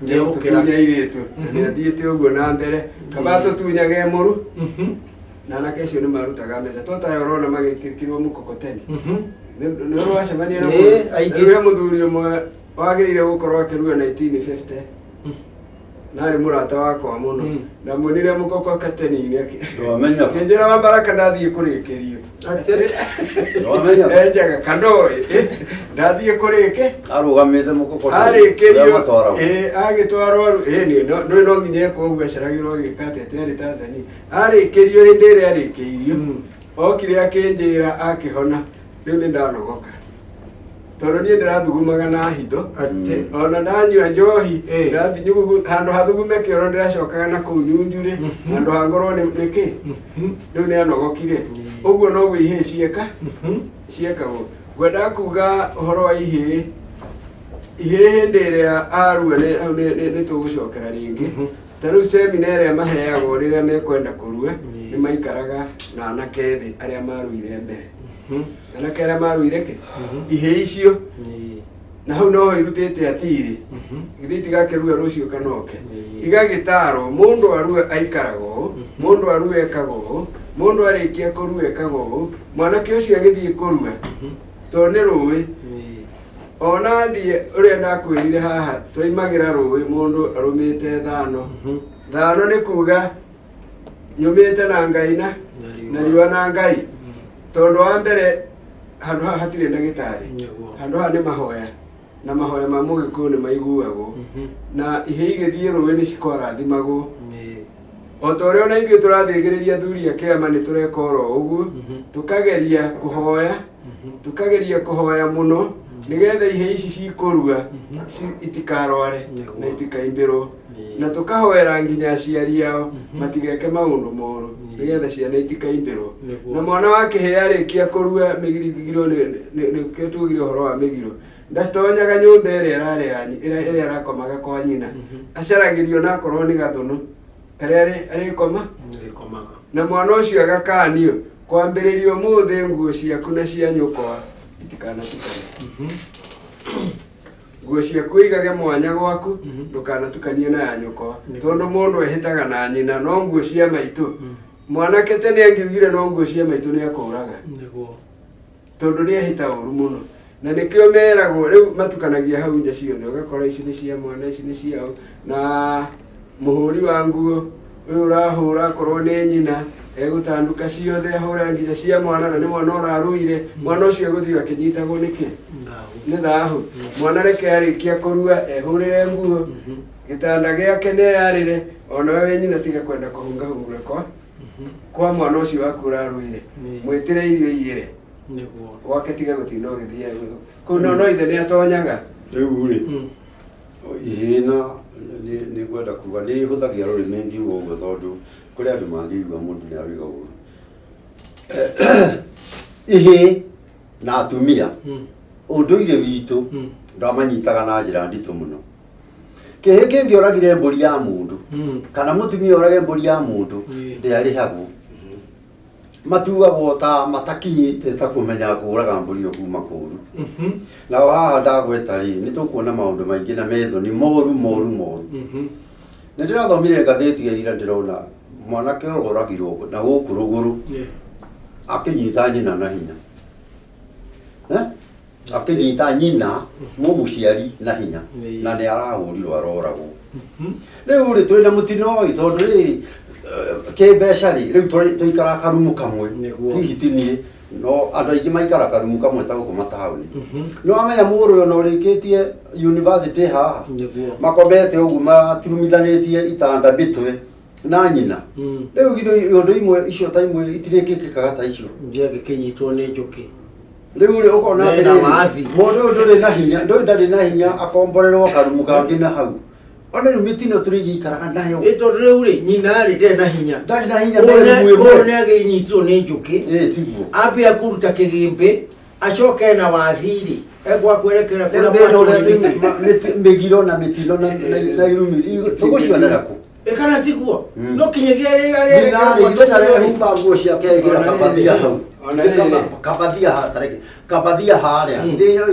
Nĩegũkĩra. tũtunya airĩtu na nĩ athiĩte ũguo na mbere, kaba tũtunyage mũru. Na anake acio nĩ marutaga mbeca to tayo ũrona magĩkĩrwo mũkokoteni nĩ ũracemania na Ĩĩ, aingĩ. rĩu he mũthuri ũmwe wagĩrĩire gũkorwo akĩrua 1950 na arĩ mũrata wakwa mũno. Ndamuonire mũkokoteni-inĩ Ndwamenya. akĩnjĩra wa Baraka ndathiĩ kũrĩkĩrio. Atĩ. Ndwamenya. Enjaga kandoĩ ndathiĩ kũrĩke Arũgamĩte mũkokoteni. Arĩkĩrio. Ũrĩa matwaragwo. Ĩ, agĩtwarwo ĩ ndũĩ no nginya ekwo ũguo aceragĩrwo agĩka atĩ atĩ arĩ Tanzania arĩkĩrio rĩndĩ ĩrĩa arĩkĩirio okire akĩnjĩra akĩhona rĩu nĩ ndanogoka tondũ niĩ ndĩrathugumaga na hitho. Atĩ. Ona ndanyua njohi ndĩrathiĩ nyugugu handũ hathugume kĩoro ndĩracokaga na kũu nyunjure handũ hangorwo nĩ nĩkĩ rĩu nĩ anogokire. Ũguo noguo ihĩĩ cieka ciekagwo. Ngwendaga kuga ũhoro wa ihĩĩ, ihĩĩ hĩndĩ ĩrĩa arua nĩ hau nĩ tũgũcokera rĩngĩ. Ta rĩu semina ĩrĩa maheagwo rĩrĩa mekwenda kũrua, nĩ maikaraga na anake ethĩ arĩa maruire mbere, anake arĩa maruire kĩ ihĩĩ icio, na hau noho irutĩte atiri githĩ itigakĩrua rũciũ kana oke. Igagĩtarwo mũndũ arua aikaraga ũũ, mũndũ arua ekaga ũũ, mũndũ arĩkia kũrua ekaga ũũ, mwanake ũcio agĩthiĩ kũrua tondũ nĩ rũĩ ona thiĩ ũrĩa ndakwĩrire haha twaimagĩra rũĩ mũndũ arũmĩte thano thano nĩ kuga nyũmĩte na Ngai na na riũa na Ngai, tondũ wa mbere handũ haha hatirĩ ndagĩtarĩ. Handũ haha nĩ mahoya na mahoya ma mũgĩkũyũ nĩ maiguagwo na ihĩĩ igĩthiĩ rũĩ nĩ cikwarathimagwo o ta ũrĩa ona ithuĩ tũrathĩgĩrĩria athuri a kĩama nĩ tũreka oro ũguo, tũkageria kũhoya, tũkageria kũhoya mũno nĩgetha ihĩĩ ici cikũrua itikarware na itikaimbĩrwo, na tũkahoera nginya aciari ao matigeke maũndũ moru nĩgetha ciana itikaimbĩrwo. Na mwana wa kĩhĩĩ arĩkia kũrua mĩgiro nĩkĩo tugire ũhoro wa mĩgiro ndatonyaga nyũmba ĩrĩa ĩrarĩ ya ĩrĩa ĩrakomaga kwa nyina, acaragĩrio na akorwo nĩ gathũnũ karĩa arĩkoma Nĩrĩkomaga. Na mwana ũcio agakanio kwambĩrĩria ũmũthĩ nguo ciaku na cia nyũkwa itikanatukane, nguo ciaku ũigage mwanya gwaku, ndũkanatukanie na ya nyũkwa, tondũ mũndũ ehĩtaga na nyina no nguo cia maitũ. Mwanake tene angiugire no nguo cia maitũ nĩ akũraga tondũ nĩ ehĩta ũru mũno, na nĩkĩo meragwo rĩu matukanagia hau nja ciothe, ũgakora ici nĩ cia mwana, ici nĩ ciao, na mũhũri wa nguo ũyũ ũrahũra akorwo nĩ nyina egũtanduka ciothe ahũra nginya cia mwana, na nĩ mwana ũraruire. Mwana ũcio egũthiĩ akĩnyitagwo nĩkĩ? Nĩ thahu. Mwana reke arĩkia kũrua ehũrĩre nguo gĩtanda gĩake nĩeyarĩre onawe wĩ nyina, tiga kwenda kũhungahungura kwa mwana ũcio waku ũraruire. Mwĩtĩre irio igĩre gwake, tiga gũtinda ũgĩthiĩ kũu no ithe nĩ atonyaga. Rĩu rĩ ihĩĩ na nĩ ngwenda kuga nĩ hũthagia rũrĩmĩ ngiuga ũguo tondũ kũrĩ andũ mangĩigua mũndũ nĩ aroiga ũru. Ihĩĩ na atumia ũndũire witũ ndwamanyitaga na njĩra nditũ mũno. Kĩhĩ kĩngĩoragire mbũri ya mũndũ kana mũtumia orage mbũri ya mũndũ, ndĩarĩhagwo, matuagwo ta matakinyĩte ta kũmenya kũraga mbũri ĩyo kuma kũru. Nao haha ndagweta rĩ nĩ tũkuona maũndũ maingĩ na methoni moru moru moru. Nĩ ndĩrathomire ngathĩti ya ira, ndĩrona mwanake ũyũ oragirwo na gũkũ rũgũrũ akĩnyita nyina na hinya. Eh? Akĩnyita nyina mũmũciari na hinya na nĩ arahũrirwo aroragwo. Rĩu rĩ twĩna mũtino ĩ tondũ rĩrĩ kĩmbeca rĩ rĩu tũikaraga karumu kamwe. Hihi ti niĩ no andũ aingĩ maikara karumu kamwe ta gũkũ mataũni. Nĩ wamenya mũrũ ũyũ ona ũrĩkĩtie university haha makomete ũguo maturumithanĩtie itanda mĩtwe na nyina. Rĩu githĩ ũndũ imwe icio ta imwe itirĩkĩkĩkaga ta icio? Nje angĩkĩnyitwo nĩ njũkĩ. Rĩu rĩ ũkona Mena atĩrĩrĩ, wabi. Mũndũ ũyũ ndũrĩ na hinya, ndũyũ ndarĩ na hinya, akomborerwo karumu kangĩ na hau. Ona rĩu mĩtino tũrĩgĩikaraga nayo. Ĩ tondũ rĩu rĩ, nyina rĩ ndarĩ na hinya. Ndarĩ na hinya. Ũyũ merĩ ũyũ ĩmwe. nĩ agĩnyitirwo nĩ njũkĩ. Ĩ tiguo. Ambia kũruta kĩgĩmbĩ, acoke na wathi-rĩ, ekwa kwerekera Rĩu kũrĩa thĩna ũrĩa mwatũrĩire. rĩu mĩgiro na mĩtino na irumi tũgũcionera kũ? Ĩ kana tiguo? Mm. No kinyagia rĩ Nyina rĩ, githĩ ndarehumba nguo ciake ekĩra kabathia hau? Ona rĩrĩ. Kabathia haha, tareke kabathia harĩa.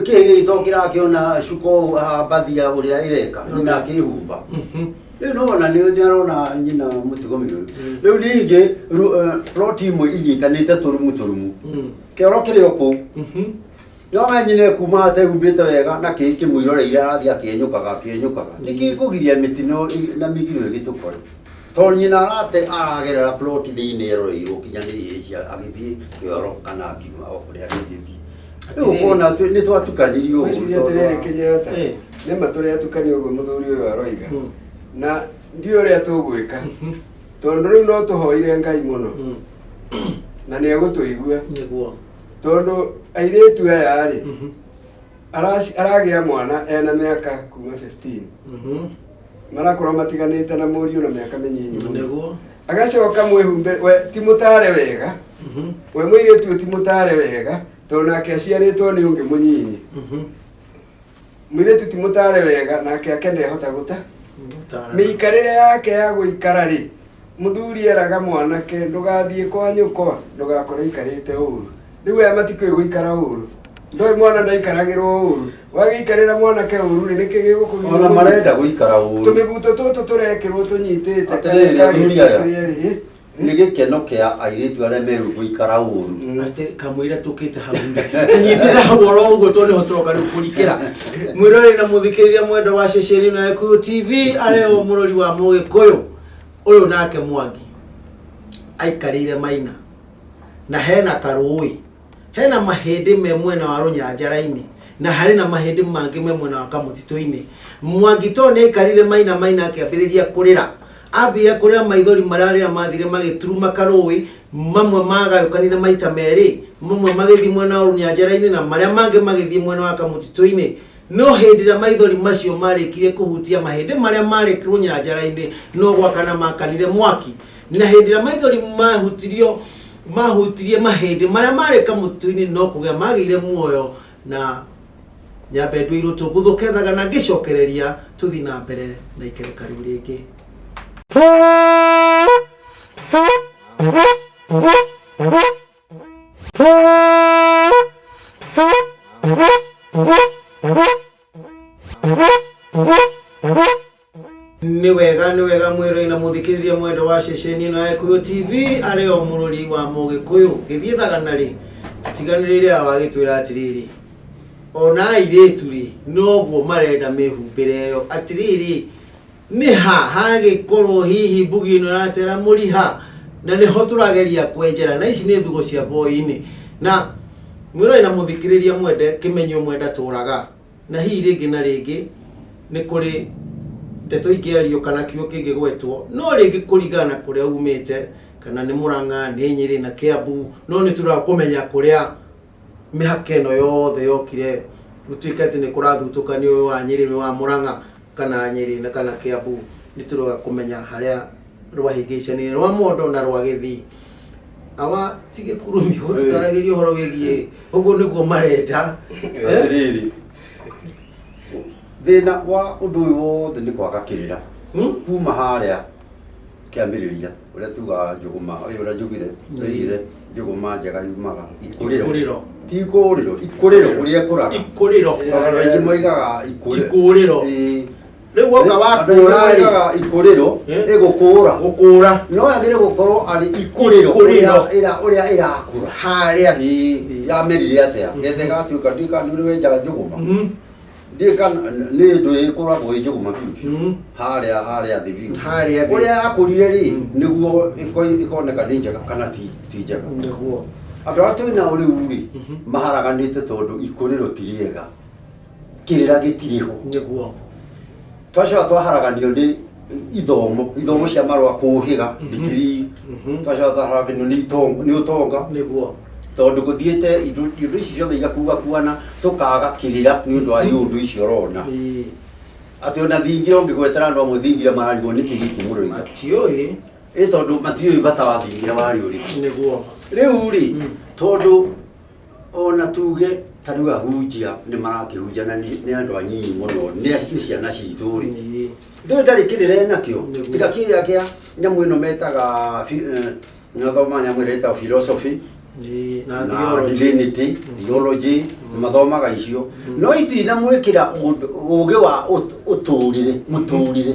Kĩĩ gĩgĩto kĩrakĩona cuka ũũ haha bathia ũrĩa ĩreka, nyina akĩhumba. Rĩu nĩwona nĩ arona nyina mũtugo mĩũru. Rĩu ningĩ plot imwe inyitanĩte tũrumu tũrumu, kĩoro kĩrĩ o kũu. No we nyina ekuma atehumbĩte wega na kĩĩ kĩmwĩroreire arathiĩ akĩenyũkaga akĩenyũkaga. Nĩkĩ kũgiria mĩtino na mĩgiro ĩgĩtũkore? Tondũ nyina arate aragerera plot thĩinĩ eroreirwo kinya nĩ ihĩĩ cia agĩthiĩ kĩoro kana akiuma o kũrĩa agĩthiĩ. Rĩu ũkona nĩ twatukanirio ũguo Gwĩciria tondũ atĩrĩrĩ Kenyatta, Eh. nĩma tũrĩa atukani ũguo mũthuri ũyũ aroiga, na ndiũĩ ũrĩa tũgwĩka, tondũ rĩu no tũhoire Ngai mũno na nĩ egũtũigua, Nĩguo. tondũ airĩtu aya rĩ, aragĩa mwana ena mĩaka kuma 15, marakorwo matiganĩte na mũriũ na mĩaka mĩnyinyi mũno. Nĩguo. Agacoka mwĩhumbe, we ti mũtare wega, we mũirĩtu ũyũ ti mũtare wega, tondũ nake aciarĩtwo nĩ ũngĩ mũnyinyi. Mũirĩtu ti mũtare wega, nake ake ndehota gũta mĩikarĩre yake ya gũikara rĩ, mũthuri eraga mwanake ndũgathiĩ kwa nyũkwa ndũgakore ikarĩte ũru. Rĩu aya matikũĩ gũikara ũru, ndoĩ mwana ndaikaragĩrwo ũru, wagĩikarĩra mwanake ũru rĩ, nĩkĩ gĩgũkũgiria? Ona marenda gũikara ũru. Tũmĩbuto tũtũ tũrekĩrwo tũnyitĩte Atĩrĩrĩ, athuri aya. kĩrĩa rĩ Nĩ gĩkeno kĩa airĩtu arĩa meru gũikara ũru. Atĩ kamũira tũkĩte hau tũnyitĩrĩra hau oro ũguo tondũ nĩho tũroka rĩu kũrikĩra. Mwĩroreri na mũthikĩrĩria mwendo wa ceceni na Gĩkũyũ TV, arĩ o mũrori wa Mũgĩkũyũ ũyũ, nake Mwangi aikarĩire maina na hena karũĩ, hena mahĩndĩ me mwena wa rũnyanjara-inĩ na harĩ na mahĩndĩ mangĩ me mwena wa kamũtitũ-inĩ. Mwangi to nĩ aikarire maina maina akĩambĩrĩria kũrĩra, ambĩrĩria kũrĩra maithori marĩa rĩrĩa mathire magĩturuma karũĩ, mamwe magayũkanire maita merĩ, mamwe magĩthiĩ mwena wa rũnyanjara-inĩ na marĩa mangĩ magĩthiĩ mwena wa kamũtitũ-inĩ. No hĩndĩ ĩrĩa maithori macio marĩkirie kũhutia mahĩndĩ marĩa marĩ rũnyanjara-inĩ, no gwakana makanire mwaki, na hĩndĩ ĩrĩa maithori mahutirio mahutirie mahĩndĩ marĩa marĩ kamũtitũ-inĩ, no kũgĩa magĩire muoyo. Na nyambe ndwĩirwo tũguthũke thagana, ngĩcokereria tũthiĩ na mbere na ikereka rĩu rĩngĩ. Nĩ wega, nĩ wega, mwĩroi na mũthikĩrĩria mwendo wa ceceni ĩno ya Gĩkũyũ TV, arĩ o mũrori wa Mũgĩkũyũ. Ngĩthiĩ thagana rĩ, tũtiganĩrĩire wagĩtwĩra atĩrĩrĩ, ona airĩtu rĩ, noguo marenda mĩhumbĩre ĩyo. Atĩrĩrĩ, nĩ ha hagĩkorwo hihi mbugi ĩno ĩratera mũriha, na nĩho tũrageria kwenjera, na ici nĩ thugo cia boy-inĩ. Na mwĩrori na mũthikĩrĩria mwende, kĩmenyo mwenda tũraga, na hihi rĩngĩ na rĩngĩ nĩ kũrĩ ndeto ingĩario kana kiugo kĩngĩgwetwo, no rĩngĩ kũringana na kũrĩa umĩte, kana nĩ Mũrang'a, nĩ Nyĩrĩ na Kĩambu, no nĩ tũraga kũmenya kũrĩa mĩhaka ĩno yothe yokire gũtuĩke atĩ nĩ kũrathutũkanio ũyũ wa Nyĩrĩ, ũyũ wa Mũrang'a kana Nyĩrĩ na kana Kĩambu. Nĩ tũroga kũmenya harĩa rwahĩngĩcanire rwa mondo na rwa gĩthii. Awa tigĩkurumi ũtaragĩria ũhoro wĩgiĩ ũguo nĩguo marenda. Atĩrĩrĩ, thĩna wa ũndũ ũyũ wothe nĩ kwaga kĩrĩra. Kuma harĩa kĩambĩrĩria ũrĩa tugaga njũgũma, ũrĩa njugire, tũigire njũgũma njega yumaga ikũrĩro. Ikũrĩro. Ti ikũrĩro, ikũrĩro ũrĩa ĩkũraga. Ikũrĩro. Andũ aingĩ moigaga ikũrĩro. Ikũrĩro. Ĩĩ. Rĩu woka Andũ aingĩ wakũra rĩ, moigaga ikũrĩro ĩgũkũra. Gũkũra. No yagĩrĩire gũkorwo arĩ ikũrĩro. Ikũrĩro. Ũrĩa ĩrakũra. Harĩa. Ĩĩ, yamerire atĩa getha ĩgatuĩka, ndiũĩ kana nĩ ũrĩ wenjaga njũgũma. Ndiũĩ kana nĩ ndũ ĩkũragwo ĩ njũgũma biũ biũ. Harĩa harĩa thĩ biũ. Harĩa thĩ. Ũrĩa yakũrire rĩ, nĩguo ĩkoneka nĩ njega kana ti njega. Nĩguo. Andũ arĩa twĩ nao rĩu rĩ, maharaganĩte tondũ ikũrĩro ti rĩega, kĩrĩra gĩtirĩ ho. Nĩguo. Twacoka twaharaganio nĩ ithomo cia marũa kũhĩga degree, twacoka twaharaganio nĩ nĩ ũtonga. Nĩguo. Tondũ gũthiĩte indo ici ciothe igakuakuana, tũkaga kĩrĩra nĩ ũndũ wa iũndũ icio ũrona. Atĩ ona thingira ũngĩgwetera andũ amwe thingira mararigwo nĩkĩ gĩkĩ mũroiga. Matiũĩ. Ĩ tondũ matiũĩ bata wa thingira warĩ ũrĩkũ. Nĩguo. Rĩu rĩ, tondũ ona tuge ta rĩu ahunjia nĩ marakĩhunjia na nĩ andũ anyinyi mũno, nĩ ciana citũ rĩ. Ndũĩ ndarĩ kĩrĩra enakĩo. Nĩguo. Tiga kĩrĩa kĩa nyamũ ĩno metaga mathomaga nyamũ ĩrĩa ĩtagwo philosophy. Na na theology. divinity, theology, mathomaga icio. No itinamwĩkĩra ũgĩ wa ũtũrĩre, mũtũrĩre.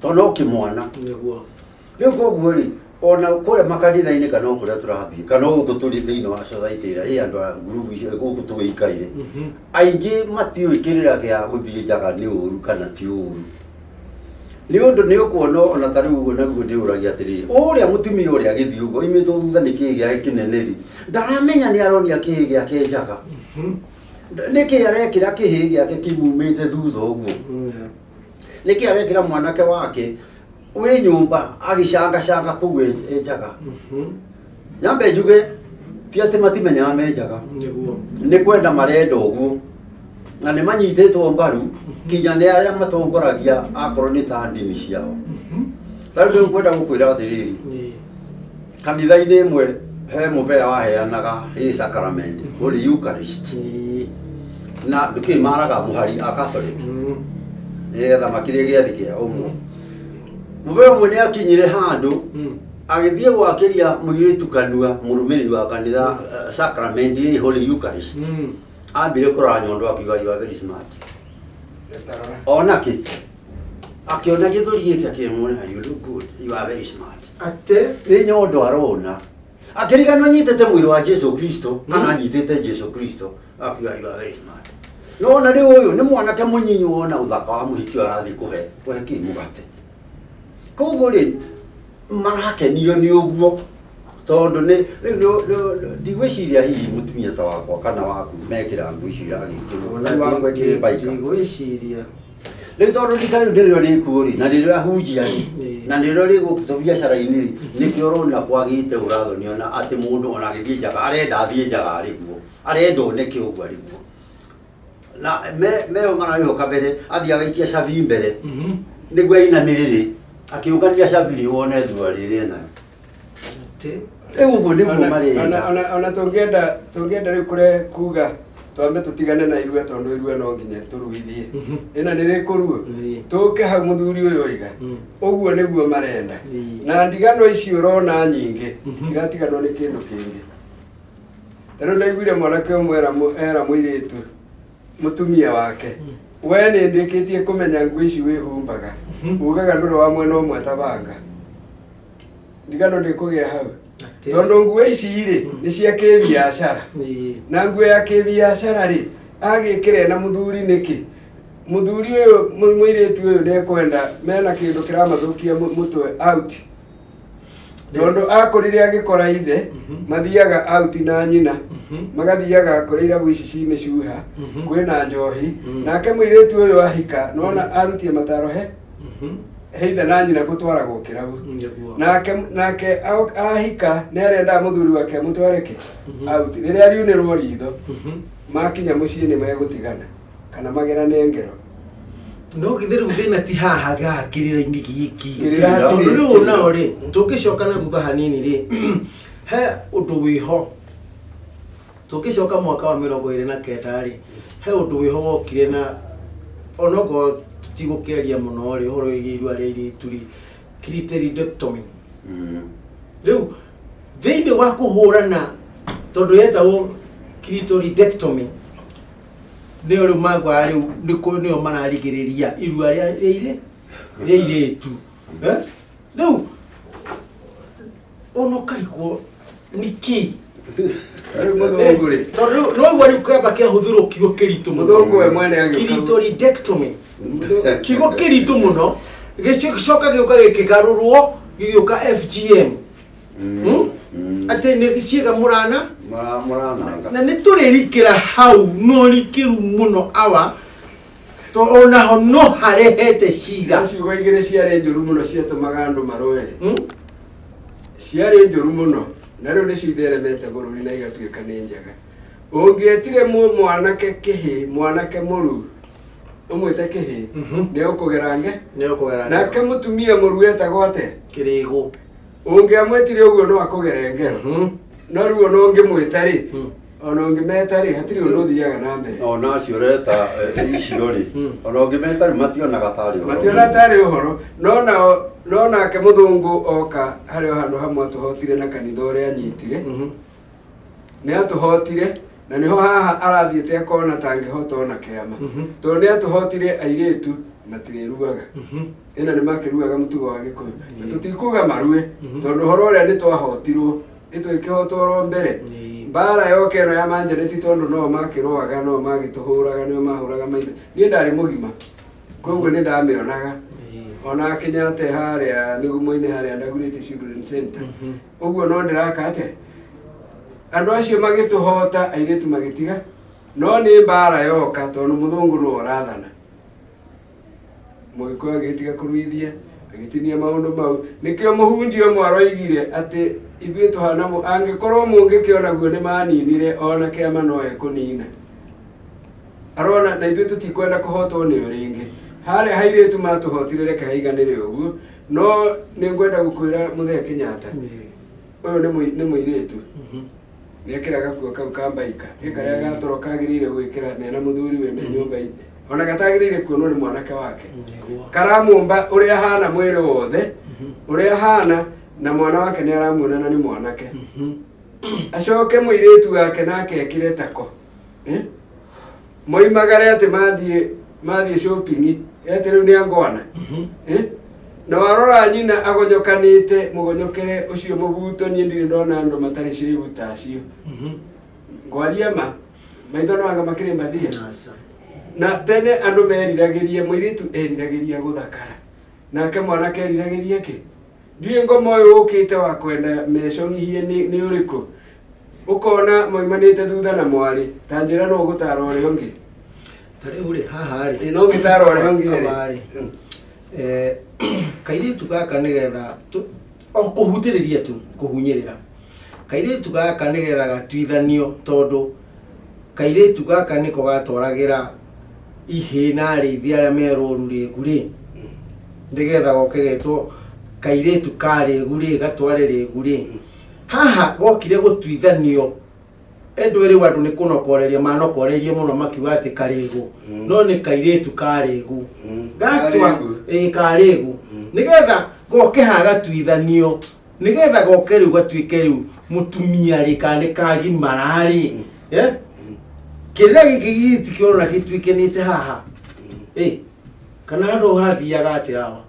Tondũ no kĩmwana. Nĩguo. Rĩu koguo rĩ, ona kũrĩa makanitha-inĩ kana o kũrĩa tũrathiĩ, kana gũkũ tũrĩ thĩinĩ wa society ĩrĩa ĩ andũ a ngurubu icio gũkũ tũgĩikaire, aingĩ matiũĩ kĩrĩra kĩa gũthiĩ njaga nĩ ũru kana ti ũru. Nĩ ũndũ nĩ ũkuona ona ta rĩu ũguo naguo ndĩũragia atĩrĩrĩ, ũrĩa mũtumia ũrĩa agĩthiĩ ũguo oimĩtwo thutha nĩ kĩĩ gĩake kĩnene rĩ, ndaramenya nĩ aronia kĩĩ gĩake njaga. Nĩkĩ arekĩra kĩhĩ gĩake kĩmumĩte thutha ũguo? Nĩkĩ arekĩra mwanake wake wĩ nyũmba agĩcangacanga kũu e njaga? Nyambe njuge ti atĩ matimenyaga me njaga. Nĩguo. Nĩ kwenda marenda ũguo. Na nĩ manyitĩtwo mbaru kinya nĩ arĩa matongoragia akorwo nĩ ta ndini ciao. Ta rĩu nĩngwenda gũkwĩra atĩrĩrĩ, kanitha-inĩ ĩmwe he mũbea waheanaga ĩ sacrament, Holy Eucharist. Na ndũkĩũĩ maraga mũhari a Catholic. Nĩgetha makĩrĩe gĩathĩ kĩa ũmwe. Mũbea ũmwe nĩ akinyire handũ agĩthiĩ gwakĩria mũirĩtu kanua mũrũmĩrĩri wa kanitha, sacrament ĩ Holy Eucharist. Ambire kũrora nyondo akiuga you are very smart. Ona kĩ? Akĩona gĩthũri gĩkĩ akĩmwĩra you look good, you are very smart. Ate? Nĩ nyondo arona. Akĩriganĩrwo anyitĩte mwĩrĩ wa Jesu Kristo, kana anyitĩte Jesu Kristo, akiuga you are very smart. No ona rĩu ũyũ nĩ mwanake mũnyinyi wona ũthaka wa mũhiki ũyũ arathiĩ kũhe kĩ mũgate. Koguo rĩ, marakenio nĩ ũguo. Tondũ nĩ, rĩu ndigwĩciria hihi mũtumia ta wakwa kana waku mekĩra nguo icio iragĩkĩrwo. Ta rĩu wakwa ĩkĩrĩ mbaika. Ndigwĩciria. Rĩu tondũ rika rĩu nĩrĩo rĩkuo rĩ, na nĩrĩo ahunjia rĩ, na nĩrĩo rĩ gũkũ tũbiacara-inĩ rĩ, nĩkĩo ũrona kwagĩte ũrathoni ona atĩ mũndũ ona agĩthiĩ njaga, arenda athiĩ njaga arĩ guo. Arenda oneke ũguo arĩ guo. Na meo mararĩho kabere, athiĩ agaikia cabi mbere. Nĩguo ainamĩrĩre, akĩũngania cabi rĩ, wone thua rĩrĩa enayo. Rĩu ũguo nĩguo marenda. Ona tũngĩenda rĩu kũre kuga twambe tũtigane na irua tondũ irua no nginya tũruithie. Ĩna nĩ rĩkũruo. Tũke hau mũthuri ũyũ oiga. Ũguo nĩguo marenda. Na ndigano ici ũrona nyingĩ, itiratiganwo nĩ kĩndũ kĩngĩ. Ta rĩu ndaiguire mwanake ũmwe era mũirĩtu, mũtumia wake. We nĩ ndĩkĩtie kũmenya nguo ici wĩhumbaga. Ugaga ndũrĩ wa mwena ũmwe ta banga. Ndigano ndĩkũgĩa hau. Tondũ nguo ici rĩ, nĩ cia kĩbiacara. Na nguo ya kĩbiacara rĩ, agĩkĩra na mũthuri nĩkĩ? Mũthuri ũyũ, mũirĩtu ũyũ nĩ ekwenda mena kĩndũ kĩramathũkia mũtwe out. Tondũ akũrire agĩkora ithe, mathiaga out na nyina, magathiaga kũrĩa irabu ici ci mĩcuha, kwĩna njohi. Nake mũirĩtu ũyũ ahika, nona arutie mataro he? Heitha na nyina gũtwaragwo kĩrabu. Nake ahika nĩ arendaga mũthuri wake amũtware kĩ? Out. Rĩrĩa riunĩrwo ritho, makinya mũciĩ nĩ megũtigana kana magerane ngero. No githĩ rĩu thĩna ti haha ga kĩrĩra-inĩ gĩkĩ. Kĩrĩra hatirĩ. Tondũ rĩu nao rĩ, tũngĩcoka na thutha hanini rĩ, he ũndũ wĩho. Tũngĩcoka mwaka wa mĩrongo ĩrĩ na kenda rĩ, he ũndũ wĩho wokire na onokorwo tũtigũkĩaria mũno rĩ, ũhoro wĩgiĩ irua rĩa airĩtu rĩ, clitoridectomy. Rĩu thĩinĩ wa kũhũrana, tondũ yetagwo clitoridectomy, nĩyo rĩu magwaga rĩu nĩyo mararigĩrĩria irua rĩa airĩtu. Rĩu ona ũkarigwo nĩkĩ? Rĩu mũthũngũ rĩ. Tondũ rĩu no igua rĩu kĩamba kĩahũthĩrwo kiugo kĩritũ mũno. Mũthũngũ we mwene agĩũka. Clitoridectomy. Kiugo kĩritũ mũno, gĩcoka gĩũka gĩkĩgarũrwo, gĩgĩũka FGM. Atĩ nĩ ciĩga mũrana? Mũrananga. Na nĩ tũrĩrikĩra hau no rikĩru mũno awa, to onaho no harehete cira. Nĩ ciugo igĩrĩ ciarĩ njũru mũno ciatũmaga andũ marũe. Ciarĩ njũru mũno, na rĩu nĩcio itheremete bũrũri na igatuĩka nĩ njega. Ũngĩetire mwanake kĩhĩ, mwanake mũru, Ũmwĩte kĩhĩĩ, nĩ ũkũgera nge. Nĩ ũkũgera. Nake mũtumia mũru etagwo atĩa? Kĩrĩgũ. Ũngĩamwĩtire ũguo no akũgere ngero. No rĩu ona ũngĩmwĩta rĩ, ona ũngĩmeta rĩ, hatirĩ ũndũ ũthiaga na mbere. Ona acio ũreta icio rĩ, ona ũngĩmeta rĩu mationaga tarĩ ũhoro. Mationa tarĩ ũhoro. No nao, no nake mũthũngũ oka harĩ o handũ hamwe atũhotire na kanitha ũrĩa anyitire. Nĩ atũhotire na nĩho haha arathiĩte akona ta angĩhota ona kĩama. Tondũ nĩ atũhotire airĩtu matirĩruaga. Ĩno nĩ makĩruaga mũtugo wa Gĩkũyũ. Na tũtikuga marue tondũ ũhoro ũrĩa nĩ twahotirwo, nĩ twĩkĩhotwo oro mbere. Mbara yoka ĩno ya manjaneti tondũ no makĩrũaga, no magĩtũhũraga, nĩo mahũraga maithe. Niĩ ndarĩ mũgima, koguo nĩ ndamĩonaga. Ona Kenyatta harĩa mĩgumo-inĩ harĩa Ndagurĩte Children Center. Ũguo no ndĩraka atĩa? Andũ acio magĩtũhota, airĩtu magĩtiga, no nĩ mbara yoka tondũ mũthũngũ nĩwe ũrathana. Mũgĩkũyũ agĩtiga kũruithia, agĩtinia maũndũ mau. Nĩkĩo mũhunjia ũmwe aroigire atĩ ithuĩ tũhana angĩkorwo mũngĩkĩona guo nĩ maninire ona kĩama no ekũnina. Arona na ithuĩ tũtikwenda kũhotwo nĩo rĩngĩ. Harĩa hairĩtu matũhotire reke haiganĩre ũguo, no nĩ ngwenda gũkwĩra Mũthee Kenyatta, ũyũ nĩ mũirĩtu. Nĩ ekĩra gakuo kau ka mbaika. Ĩ karĩa gatoro kagĩrĩire gwĩkĩra mena mũthuri we me nyũmba ona gatagĩrĩire kuonwo nĩ mwanake wake. Karamũmba ũrĩa ahana mwĩrĩ wothe, ũrĩa ahana na mwana wake nĩ aramuona na nĩ mwanake. Acoke mũirĩtu wake nake ekĩre tako. Moimagare atĩ mathiĩ shopping, atĩ rĩu nĩ angwana. Na warora nyina agonyokanĩte mũgonyokere ũcio mũbuto, niĩ ndirĩ ndona andũ matarĩ cĩgu ta acio. Ngwaria ma, maitho no anga makĩrĩ mbathia. Na tene andũ meriragĩria, mũirĩtu eriragĩria gũthakara. Nake mwanake eriragĩria kĩ? Ndiũĩ ngoma ũyũ ũkĩte wa kwenda mecong'ihie nĩ ũrĩkũ? Ũkona moimanĩte thutha na mwarĩ, ta njĩra no ũgũtara ũrĩa ũngĩ. Ta rĩu rĩ, haha rĩ. Ĩ, no ũngĩtara ũrĩa ũngĩ rĩ. Haha rĩ. Kairĩtu gaka nĩgetha o kũhutĩrĩria tu, kũhunyĩrĩra. Kairĩtu gaka nĩgetha gatuithanio tondũ kairĩtu gaka nĩko gatwaragĩra ihĩ na arĩithi arĩa me rũru rĩgu rĩ, nĩgetha goke getwo kairĩtu ka rĩgu rĩ, gatware rĩgu rĩ. Haha gokire gũtuithanio endũ rĩu andũ nĩ kũnokoreria manokoreirie mũno makiuga atĩ karĩgu, no nĩ kairĩtu ka rĩgu. Gatwa, Karĩgu. ĩ, karĩgu. Nĩgetha goke haha gatuithanio, nĩgetha goke rĩu gatuĩke rĩu mũtumia rĩ, kana nĩ kagimara rĩ. Kĩrĩa gĩkĩ gĩtikĩona gĩtuĩkanĩte haha. Kana handũ hathiaga atĩa haha?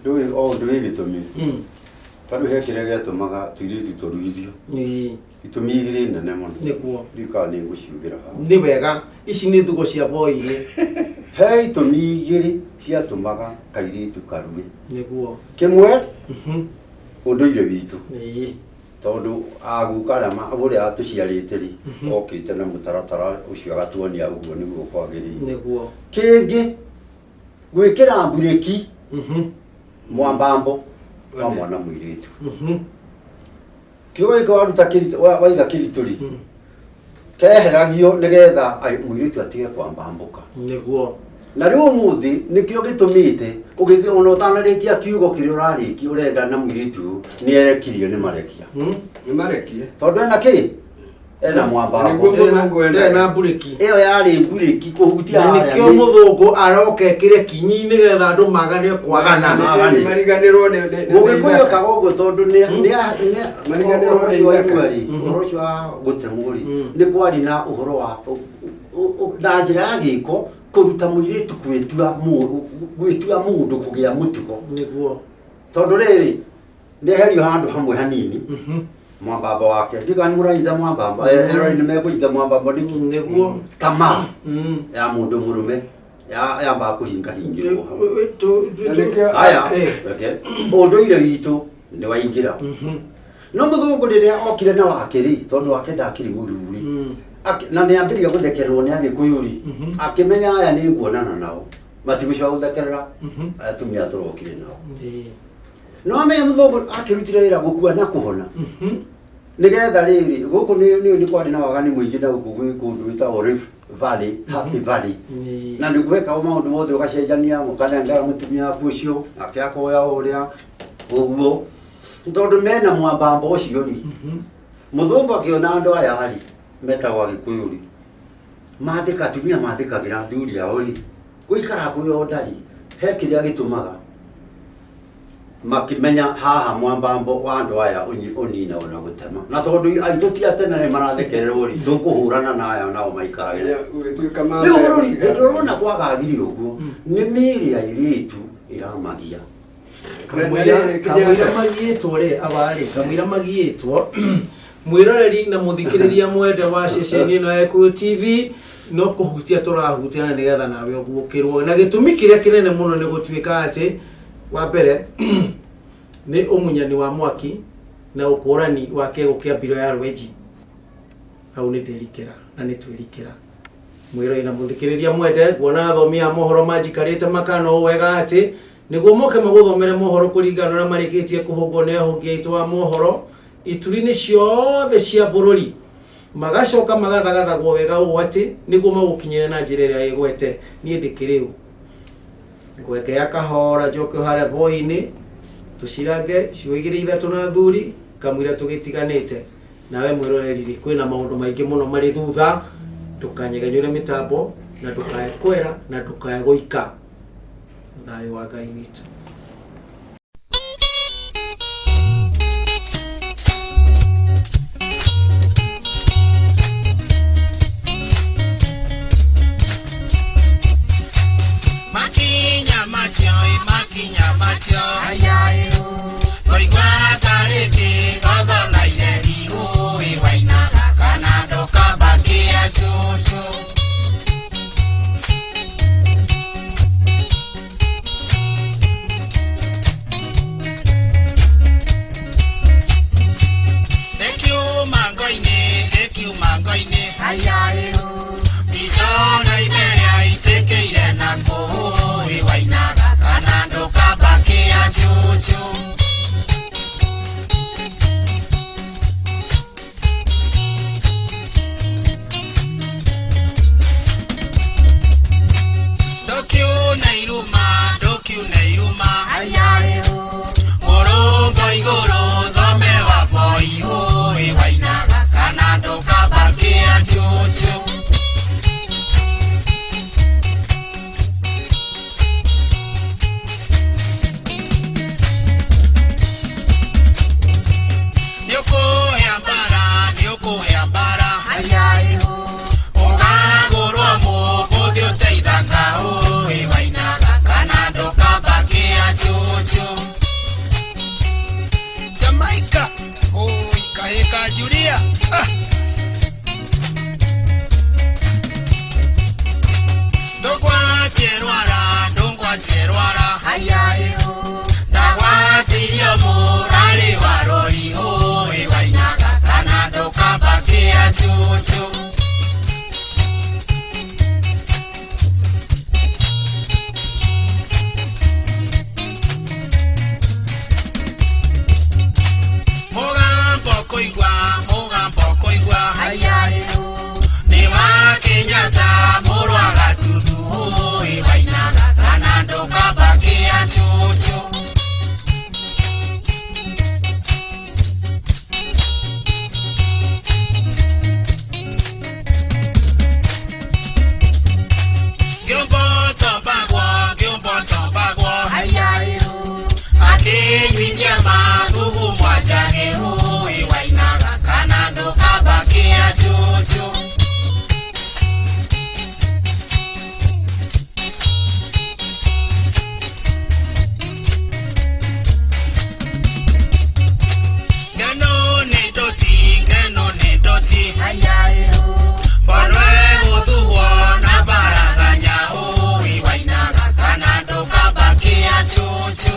Ndũĩ, o ũndũ wĩ gĩtũmi. Ta rĩu he kĩrĩa gĩatũmaga tũirĩtu tũruithio. Itũmi igĩrĩ nene mũno. Nĩguo. Ndiũĩ kana nĩ ngũciugĩra haha. Nĩ wega, ici nĩ thugo cia boinĩ. He itũmi igĩrĩ ciatũmaga kairĩtu karue. Nĩguo. Kĩmwe, ũndũire witũ. Tondũ aguka arĩa ũrĩa atũciarĩte rĩ, okĩte na mũtaratara ũcio agatuonia ũguo nĩguo kwagĩrĩire. Nĩguo. Kĩngĩ, gwĩkĩra mburĩki mwambambo wa mwana mũirĩtu. Kiugo gĩkĩ waruta kĩritũ, waiga kĩritũ rĩ, keheragio nĩgetha mũirĩtu atige kwambambũka. Nĩguo. Na rĩu ũmũthĩ nĩkĩo gĩtũmĩte ũgĩthiĩ ona ũtanarĩkia kiugo kĩrĩa ũrarĩkia ũrenda na mũirĩtu ũyũ nĩ erekirio nĩ marekia. Nĩ marekia. Tondũ ena kĩ? Ena mwambambo. Nĩguo mũthũngũ endaga. Ena mburĩki. Ĩyo yarĩ mburĩki kũhutia Na harĩa nĩkĩo mũthũngũ aroka ekĩre kinyi nĩgetha andũ magane kwagana. Magane. Mariganĩrwo nĩ Mũgĩkũyũ ithaka. ekaga ũguo tondũ Mariganĩrwo ũhoro nĩ ũcio wa ithaka. irua rĩ, ũhoro ũcio wa gũtemwo rĩ, nĩ kwarĩ na ũhoro wa na njĩra ya gĩko kũruta mũirĩtu gwĩtua mũndũ kũgĩa mũtugo. Nĩguo. Tondũ rĩrĩ, nĩeherio handũ hamwe hanini, mwambambo wake. Ndiũĩ kana nĩ mũranyita mwambambo, erori nĩ mekũnyita mwambambo nĩkĩ? Nĩguo. Tamaa ya mũndũ mũrũme yambaga kũhingahingĩrwo hau. Na nĩkĩo Aya, reke. Ũndũire witũ nĩ waingĩra. No mũthũngũ rĩrĩa okire na wake rĩ, tondũ wake ndakĩrĩ mũruu rĩ, na nĩ ambĩrĩria gũthekererwo nĩ Agĩkũyũ rĩ, akĩmenya aya nĩ nguonana nao, matigũcoka gũthekerera atumia tũrokire nao. No amenya mũthũngũ akĩrutire wĩra gũkua na kũhona. Nĩgetha rĩrĩ gũkũ nĩ kwarĩ na wagani mũingĩ na gũkũ gwĩ kũndũ gwĩtagwo Rift Valley, Happy Valley. Na nĩ gwekagwo maũndũ mothe ũgacenjania, ũkanengera mũtumia waku ũcio, nake akoya ũrĩa ũguo. Tondũ mena mwambambo ũcio rĩ, mũthũngũ akĩona andũ aya rĩ, metagwo Agĩkũyũ rĩ, mathĩka atumia mathĩkagĩra athuri ao rĩ, gũikara kwĩyonda rĩ, he kĩrĩa gĩtũmaga makĩmenya haha mwambambo wa andũ aya ũninagwo na gũtema. Na tondũ aitũ ti a tene nĩ marathekererwo rĩ, tũkũhũrana na aya nao maikaragĩra. Gũgĩtuĩka ma Rĩu mbere rĩ, matigara. hĩndĩ ũrona kwagagire ũguo, nĩ mĩĩrĩ ya airĩtu ĩramagia. Kamũira kamũira magiĩtwo rĩ abarĩ kamũira magiĩtwo mwĩroreri na mũthikĩrĩria mwende wa ceceni ĩno ya Gĩkũyũ TV no kũhutia tũrahutia na nĩgetha nawe ũguũkĩrwo na gĩtũmi kĩrĩa kĩnene mũno nĩ gũtuĩka atĩ wa mbere nĩ ũmunyani wa mwaki na ũkũrani wa kĩgũ kĩa mbiro ya rwenji. Hau nĩ ndĩrikĩra na nĩ twĩrikĩra. Mwĩroreri na mũthikĩrĩria mwende, nguona athomi a mohoro manjikarĩte makana ũũ wega atĩ nĩguo moke magũthomere mohoro kũringana na ũrĩa marĩkĩtie kũhũngwo nĩ ahũngi aitũ a mohoro ituri-inĩ ciothe cia bũrũri, magacoka magathagathagwo wega ũũ atĩ nĩguo magũkinyĩre na njĩra ĩrĩa ĩgwete. Niĩ ndĩkĩrĩ ũ ngwekea kahora njoke harĩa boi-inĩ tũcirange ciugo igĩrĩ ithatũ na athuri kamũira tũgĩtiganĩte. Nawe mwĩroreri rĩ, kwĩna maũndũ maingĩ mũno marĩ thutha, ndũkanyegenyũre mĩtambo na ndũkae kwera na ndũkae gũika. Thayũ wa Ngai witũ. Makinya macio, makinya macio, Ngoigua tarĩ kĩgotho na ireri ũĩ wainaga kana ndũkambakia cucu. Ĩkiuma ngo-inĩ, ĩkiuma ngo-inĩ, Icona iberia itĩkĩire na kũũ wainaga kana ndũkambakia cucu. Ndũkiune iruma, ndũkiune iruma, Mũrũngo igũrũ thome wa boi ũĩ wainaga kana ndũkambakia cucu. Nĩũkũhĩa mbara, nĩũkũhĩa mbara, Ũkagũrwo mũbũthĩ ũteithaga ũĩ wainaga kana ndũkambakia cucu. Jamaica, ũi kahĩ ka Julia, ah. Ndũgwatie rwara, ndũgwatie rwara, Ndagwatirio mũrarĩ wa rũri ũĩ wainaga kana ndũkambakia cucu. Mũgambo kũigua, mũgambo kũigua, Nĩ wa Kenyatta mũrũ wa Gatundu ũĩ wainaga kana ndũkambakia cucu. Ngĩũmbũtwo mbagwo, ngĩũmbũtwo mbagwo, Akĩnyuithia mathugu mwanjage ũĩ wainaga kana ndũkambakia cucu. Ngeno nĩ ndũti, ngeno nĩ ndũti, Mbono ĩgũthugwo na baraganya ũĩ wainaga kana ndũkambakia cucu.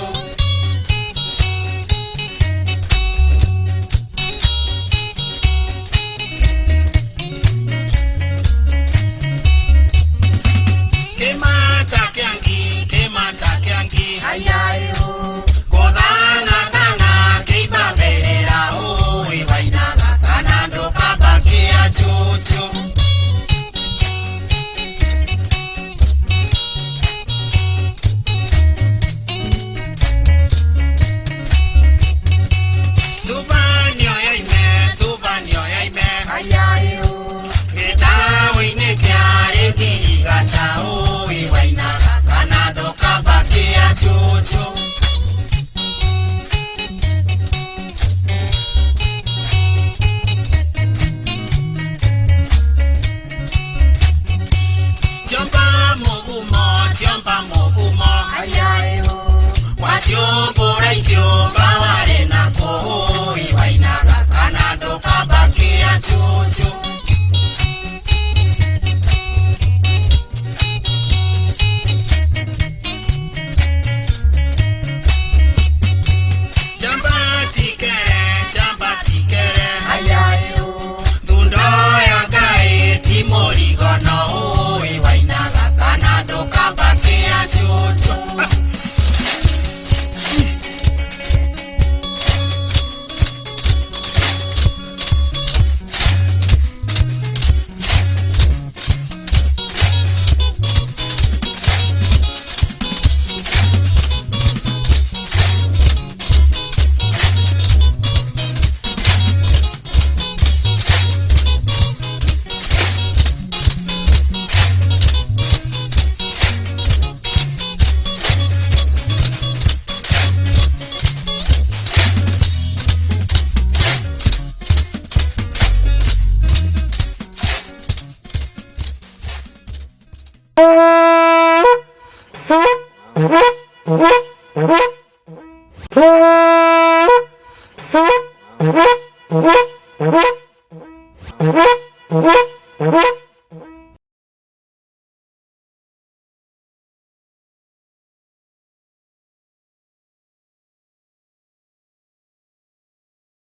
Thank you.